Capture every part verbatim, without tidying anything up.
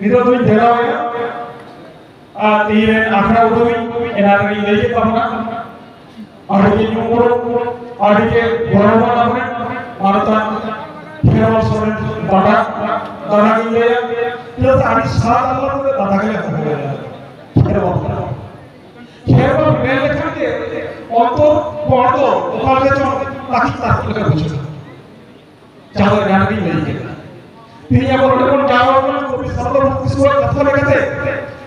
ᱱᱤᱛᱚᱜ ᱫᱚᱧ ᱫᱮᱞᱟᱣᱮᱫᱼᱟ᱾ ᱟᱨ ᱛᱮᱦᱮᱧ ᱨᱮᱱ ᱟᱠᱷᱲᱟ ᱩᱰᱩᱠᱤᱡ ᱮᱱᱟᱱ ᱨᱮᱜᱮᱧ ᱞᱟᱹᱭ ᱠᱮᱫ ᱛᱟᱵᱚᱱᱟ, ᱟᱹᱰᱤ ᱜᱮ ᱧᱩᱢ ᱩᱨᱩᱢ, ᱟᱹᱰᱤ ᱜᱮ ᱜᱚᱨᱚᱵᱟᱱ ᱟᱵᱚᱨᱮᱱ ᱢᱟᱱᱚᱛᱟᱱ ᱠᱷᱮᱨᱣᱟᱞ ᱥᱚᱨᱮᱱ ᱫᱟᱫᱟ, ᱫᱟᱫᱟ ᱜᱤᱧ ᱞᱟᱹᱭᱟ᱾ ᱪᱮᱫᱟᱜ ᱥᱮ ᱟᱹᱰᱤ ᱥᱟᱛ ᱟᱞᱞᱟ ᱠᱚᱨᱮ ᱫᱟᱫᱟ ᱜᱮᱞᱮ ᱦᱚᱦᱚᱭᱟ᱾ ᱠᱷᱮᱨᱣᱟᱞ ᱫᱟᱫᱟ᱾ ᱠᱷᱮᱨᱣᱟᱞ ᱢᱮᱱ ᱞᱮᱠᱷᱟᱱ ᱜᱮ ᱚᱱᱛᱚᱨ ᱦᱚᱲ ᱫᱚ ᱚᱠᱟ ᱞᱮᱠᱟ ᱪᱚᱝ ᱛᱟᱹᱠᱤᱡ ᱛᱟᱹᱠᱤᱡ ᱞᱮᱠᱟ ᱵᱩᱡᱷᱟᱹᱜᱼᱟ᱾ ᱡᱟᱦᱟᱸ ᱫᱚ ᱮᱱᱟᱝ ᱨᱮᱜᱮᱧ ᱞᱟᱹᱭ ᱠᱮᱫᱟ᱾ ᱛᱮᱦᱮᱧ ᱟᱵᱚ ᱱᱚᱰᱮ ᱵᱚᱱ ᱡᱟᱣᱨᱟ ᱟᱠᱟᱱᱟ ᱠᱚᱵᱤ ᱥᱟᱨᱫᱟᱨ ᱵᱷᱚᱠᱛᱤ ᱥᱤᱝᱦᱚᱣᱟᱜ ᱠᱟᱛᱷᱟ ᱞᱮᱠᱟᱛᱮ,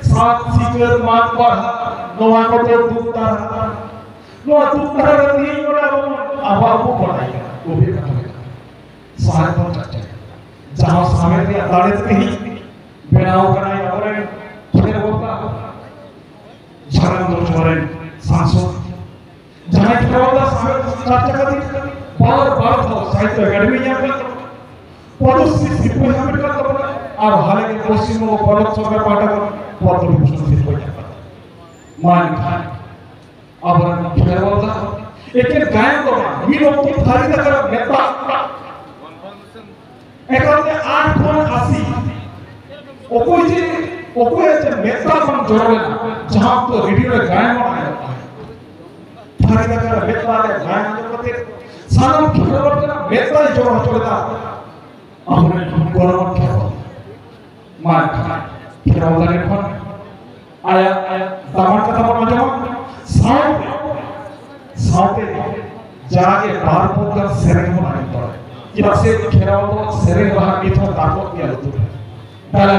ᱥᱟᱛ ᱥᱤᱠᱟᱹᱨ ᱢᱟᱜᱽ ᱵᱟᱲᱦᱟ, ᱱᱚᱣᱟ ᱠᱚᱫᱚ ᱫᱩᱠ ᱫᱟᱨᱦᱟ᱾ ᱱᱚᱣᱟ ᱫᱩᱠ ᱫᱟᱨᱦᱟ ᱨᱮ ᱛᱮᱦᱮᱧ ᱱᱚᱰᱮ ᱟᱵᱚ ᱵᱚᱱ, ᱟᱵᱚ ᱟᱵᱚ ᱵᱚᱱ ᱵᱟᱲᱟᱭ ᱠᱟᱱᱟ ᱠᱚᱵᱤᱭᱟᱜ ᱠᱟᱛᱷᱟ ᱞᱮᱠᱟᱛᱮ᱾ ᱥᱟᱶᱦᱮᱫ ᱵᱚᱱ ᱪᱟᱨᱪᱟᱭᱟ᱾ ᱡᱟᱦᱟᱸ ᱥᱟᱶᱦᱮᱫ ᱨᱮᱭᱟᱜ ᱫᱟᱲᱮ ᱛᱮ ᱛᱮᱦᱮᱧ ᱵᱮᱱᱟᱣ ᱠᱟᱱᱟᱭ ᱟᱵᱚᱨᱮᱱ ᱠᱷᱮᱨᱣᱟᱞ ᱵᱚᱸᱜᱟ᱾ ᱡᱷᱟᱲᱟᱝ ᱫᱚ ᱡᱷᱟᱲᱟᱝ ᱥᱟᱥᱚᱱ᱾ ᱡᱟᱦᱟᱸᱭ ᱠᱷᱮᱨᱣᱟᱞ ᱥᱟᱶᱦᱮᱫ ᱪᱟᱨᱪᱟ ᱠᱷᱟᱹᱛᱤᱨ ᱵᱟᱨ ᱵᱟᱨ ᱫᱷᱟᱣ ᱥᱟᱦᱤᱛᱛᱚ ᱮᱠᱟᱰᱮᱢᱤ ᱧᱟᱢ ᱠᱟᱱ ᱛᱟᱵᱚᱱᱟ, ᱯᱚᱫᱽᱢᱚᱥᱨᱤ ᱥᱤᱨᱯᱟᱹ ᱧᱟᱢ ᱠᱟᱱ ᱛᱟᱵᱚᱱᱟ, ᱟᱨ ᱦᱟᱞᱮ ᱜᱮ ᱯᱚᱥᱪᱤᱢ ᱵᱚᱝᱜᱚ ᱯᱚᱱᱚᱛ ᱥᱚᱨᱠᱟᱨ ᱯᱟᱦᱴᱟ ᱠᱷᱚᱱ ᱯᱚᱫᱽᱢᱚ ᱵᱷᱩᱥᱚᱱ ᱥᱤᱨᱯᱟᱹ ᱧᱟᱢ ᱠᱟᱱ ᱛᱟᱵᱚᱱᱟ᱾ ᱢᱟ ᱮᱱᱠᱷᱟᱱ ᱟᱵᱚᱨᱮᱱ ᱠᱷᱮᱨᱣᱟᱞ ᱫᱚ ᱮᱠᱮᱱ ᱜᱟᱭᱟᱱ ᱫᱚ ᱵᱟᱝ, ᱢᱤᱫ ᱚᱠᱛᱚ ᱛᱷᱟᱹᱨᱤ ᱫᱟᱠᱟ ᱨᱮ ᱢᱮᱛᱟ ᱮᱠᱟᱞ ᱛᱮ ᱟᱴ ᱠᱷᱚᱱ ᱟᱥᱤ᱾ ᱚᱠᱚᱭ ᱡᱮ, ᱚᱠᱚᱭᱟᱜ ᱡᱮ ᱢᱮᱫ ᱫᱟᱜ ᱵᱟᱝ ᱡᱚᱨᱚ ᱞᱮᱱᱟ, ᱡᱟᱦᱟᱸ ᱚᱠᱛᱚ ᱨᱮᱰᱤᱭᱳ ᱨᱮ ᱜᱟᱭᱟᱱ ᱵᱟᱝ ᱟᱸᱡᱚᱢᱚᱜ ᱠᱟᱱᱟ᱾ ᱛᱷᱟᱹᱨᱤ ᱫᱟᱠᱟ ᱨᱮ ᱢᱮᱫ ᱫᱟᱜ ᱨᱮ ᱜᱟᱭᱟᱱ ᱟᱸᱡᱚᱢ ᱠᱟᱛᱮ ᱥᱟᱱᱟᱢ ᱠᱷᱮᱨᱣᱟᱞ ᱨᱮᱱᱟᱜ ᱢᱮᱫ ᱫᱟᱜ ᱮ ᱡᱚᱨᱚ ᱦᱚᱪᱚ ᱞᱮᱫᱟ᱾ ᱟᱵᱚᱨᱮᱱ ᱜᱚᱱᱚᱝ ᱠᱷᱮᱨᱣᱟᱞ᱾ ᱢᱟ ᱮᱱᱠᱷᱟᱱ ᱠᱷᱮᱨᱣᱟᱞ ᱫᱟᱲᱮ ᱠᱷᱚᱱ ᱟᱭᱟᱜ ᱫᱟᱢᱟᱱ ᱠᱟᱛᱷᱟ ᱵᱚᱱ ᱟᱸᱡᱚᱢᱟ, ᱥᱟᱶᱛᱮ, ᱥᱟᱶᱛᱮ ᱡᱟᱜᱮ ᱵᱟᱨ ᱯᱚᱫ ᱜᱟᱱ ᱥᱮᱨᱮᱧ ᱵᱚᱱ ᱟᱸᱡᱚᱢ ᱛᱚᱨᱟᱭᱟ᱾ ᱪᱮᱫᱟᱜ ᱥᱮ ᱠᱷᱮᱨᱣᱟᱞ ᱫᱚ ᱥᱮᱨᱮᱧ ᱨᱟᱦᱟ ᱱᱤᱛ ᱦᱚᱸ ᱛᱟᱨᱠᱚᱜ ᱜᱮᱭᱟ ᱞᱩᱛᱩᱨ ᱨᱮ᱾ ᱛᱟᱦᱞᱮ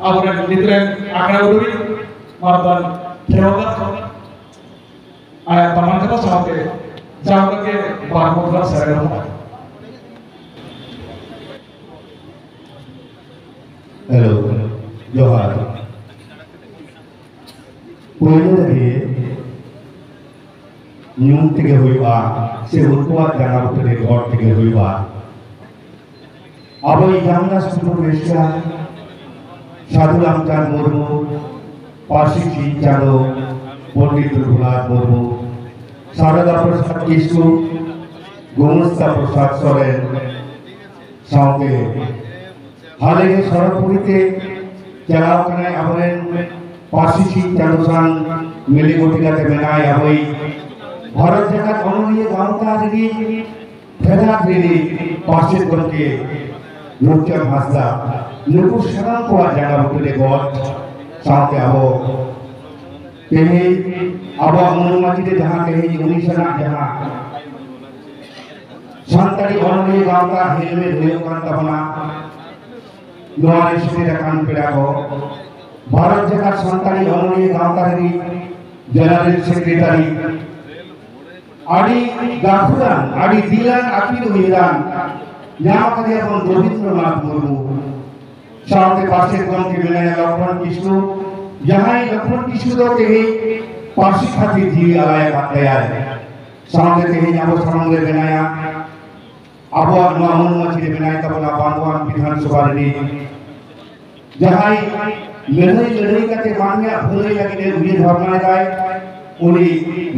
ᱟᱵᱚᱨᱮᱱ ᱱᱤᱛ ᱨᱮᱱ ᱟᱠᱷᱲᱟ ᱩᱰᱩᱠᱤᱡ ᱢᱟᱨᱟᱝ ᱠᱷᱮᱨᱣᱟᱞ ᱫᱟ ᱟᱭᱟᱜ ᱫᱟᱢᱟᱱ ᱠᱟᱛᱷᱟ ᱥᱟᱶᱛᱮ ᱡᱟᱦᱟᱸ ᱞᱮᱠᱟ ᱵᱟᱨ ᱯᱚᱫ ᱜᱟᱱ ᱥᱮᱨᱮᱧ ᱵᱚᱱ ᱟᱸᱡᱚᱢᱟ᱾ ᱦᱮᱞᱳ, ᱡᱚᱦᱟᱨ᱾ ᱯᱳᱭᱞᱳ ᱨᱮᱜᱮ ᱧᱩᱢ ᱛᱮᱜᱮ ᱦᱩᱭᱩᱜᱼᱟ, ᱥᱮ ᱩᱱᱠᱩᱣᱟᱜ ᱡᱟᱸᱜᱟ ᱵᱩᱴᱟᱹ ᱨᱮ ᱜᱚᱲ ᱛᱮᱜᱮ ᱦᱩᱭᱩᱜᱼᱟ᱾ ᱟᱵᱚᱭᱤᱡ ᱡᱟᱢᱱᱟ ᱥᱩᱯᱨᱩ ᱢᱤᱱᱤᱥᱴᱟᱨ ᱥᱟᱹᱫᱷᱩ ᱨᱟᱢᱪᱟᱸᱫᱽ ᱢᱩᱨᱢᱩ, ᱯᱟᱹᱨᱥᱤ ᱥᱤᱧ ᱪᱟᱸᱫᱳ ᱯᱚᱱᱰᱤᱛ ᱨᱚᱜᱷᱩᱱᱟᱛᱷ ᱢᱩᱨᱢᱩ, ᱥᱟᱨᱚᱫᱟ ᱯᱨᱚᱥᱟᱫᱽ ᱠᱤᱥᱠᱩ, ᱜᱳᱢᱚᱥᱛᱟ ᱯᱨᱚᱥᱟᱫᱽ ᱥᱚᱨᱮᱱ, ᱥᱟᱶᱛᱮ ᱦᱟᱞᱮ ᱜᱮ ᱥᱚᱨᱚᱜᱽᱯᱩᱨᱤ ᱛᱮ ᱪᱟᱞᱟᱣ ᱠᱟᱱᱟᱭ ᱟᱵᱚᱨᱮᱱ ᱯᱟᱹᱨᱥᱤ ᱥᱤᱧ ᱪᱟᱸᱫᱳ ᱥᱟᱱ ᱢᱤᱞᱤ ᱜᱩᱴᱤ ᱠᱟᱛᱮ ᱢᱮᱱᱟᱭ ᱟᱵᱚᱭᱤᱡ ᱵᱷᱟᱨᱚᱛ ᱡᱟᱠᱟᱛ ᱚᱱᱚᱞᱤᱭᱟᱹ ᱜᱟᱶᱛᱟ ᱨᱤᱱᱤᱡ ᱯᱷᱮᱰᱟᱛ ᱨᱤᱱᱤᱡ ᱯᱟᱨᱥᱮᱛ ᱜᱚᱢᱠᱮ ᱨᱩᱯᱪᱟᱸᱫᱽ ᱦᱟᱸᱥᱫᱟ, ᱱᱩᱠᱩ ᱥᱟᱱᱟᱢ ᱠᱚᱣᱟᱜ ᱡᱟᱸᱜᱟ ᱵᱩᱴᱟᱹ ᱨᱮ ᱜᱚᱰ ᱥᱟᱶᱛᱮ ᱟᱵᱚ ᱛᱮᱦᱮᱧ ᱟᱵᱚᱣᱟᱜ ᱢᱟᱹᱱ ᱢᱟᱹᱪᱤ ᱨᱮ ᱡᱟᱦᱟᱸ ᱛᱮᱦᱮᱧ ᱩᱱᱤᱥ ᱟᱱᱟᱜ ᱡᱟᱦᱟᱸ ᱥᱟᱱᱛᱟᱲᱤ ᱚᱱᱚᱞᱤᱭᱟᱹ ᱜᱟᱶᱛᱟ ᱦᱮᱞᱢᱮᱴ ᱦᱩᱭᱩᱜ ᱠᱟᱱ ᱛᱟᱵᱚᱱᱟ, ᱱᱚᱣᱟ ᱨᱮ ᱥᱮᱴᱮᱨ ᱟᱠᱟᱱ ᱯᱮᱲᱟ ᱠᱚ, ᱵᱷᱟᱨᱚᱛ ᱡᱟᱠᱟᱛ ᱥᱟᱱᱛᱟᱲᱤ ᱚᱱᱚᱞᱤᱭᱟᱹ ᱜᱟᱶᱛᱟ ᱨᱤᱱᱤᱡ ᱡᱮᱱᱟᱨᱮᱞ ᱥᱮᱠᱨᱮᱴᱟᱨᱤ, ᱟᱹᱰᱤ ᱜᱟᱹᱠᱷᱩᱲᱟᱱ, ᱟᱹᱰᱤ ᱫᱤᱞᱟᱱ ᱟᱹᱠᱤᱞ ᱩᱭᱦᱟᱹᱨᱟᱱ, ᱧᱟᱢ ᱟᱠᱟᱫᱮᱭᱟ ᱵᱚᱱ ᱨᱚᱵᱤᱱᱫᱨᱚᱱᱟᱛᱷ ᱢᱩᱨᱢᱩ᱾ ᱥᱟᱶᱛᱮ ᱯᱟᱨᱥᱮᱛ ᱜᱚᱢᱠᱮ ᱢᱮᱱᱟᱭᱟ ᱞᱚᱠᱷᱢᱚᱬ ᱠᱤᱥᱠᱩ, ᱡᱟᱦᱟᱸᱭ ᱞᱚᱠᱷᱢᱚᱬ ᱠᱤᱥᱠᱩ ᱫᱚ ᱛᱮᱦᱮᱧ ᱯᱟᱹᱨᱥᱤ ᱠᱷᱟᱹᱛᱤᱨ ᱡᱤᱣᱤ ᱟᱞᱟᱭ ᱟᱠᱟᱫ ᱛᱟᱭᱟᱭ᱾ ᱥᱟᱶᱛᱮ ᱛᱮᱦᱮᱧ ᱟᱵᱚ ᱥᱟᱢᱟᱝ ᱨᱮ ᱢᱮᱱᱟᱭᱟ, ᱟᱵᱚᱣᱟᱜ ᱱᱚᱣᱟ ᱢᱟᱹᱱ ᱢᱟᱹᱪᱤ ᱨᱮ ᱢᱮᱱᱟᱭ ᱛᱟᱵᱚᱱᱟ ᱵᱟᱸᱫᱷᱣᱟᱱ ᱵᱤᱫᱷᱟᱱ ᱥᱚᱵᱷᱟ ᱨᱤᱱᱤᱡ ᱡᱟᱦᱟᱸᱭ ᱞᱟᱹᱲᱦᱟᱹᱭ ᱞᱟᱹᱲᱦᱟᱹᱭ ᱠᱟᱛᱮ ᱢᱟᱹᱱᱢᱤᱭᱟᱜ ᱵᱷᱟᱹᱞᱟᱹᱭ ᱞᱟᱹᱜᱤᱫ ᱮ ᱩᱭᱦᱟᱹᱨ ᱵᱷᱟᱵᱽᱱᱟᱭᱮᱫᱟᱭ, ᱩᱱᱤ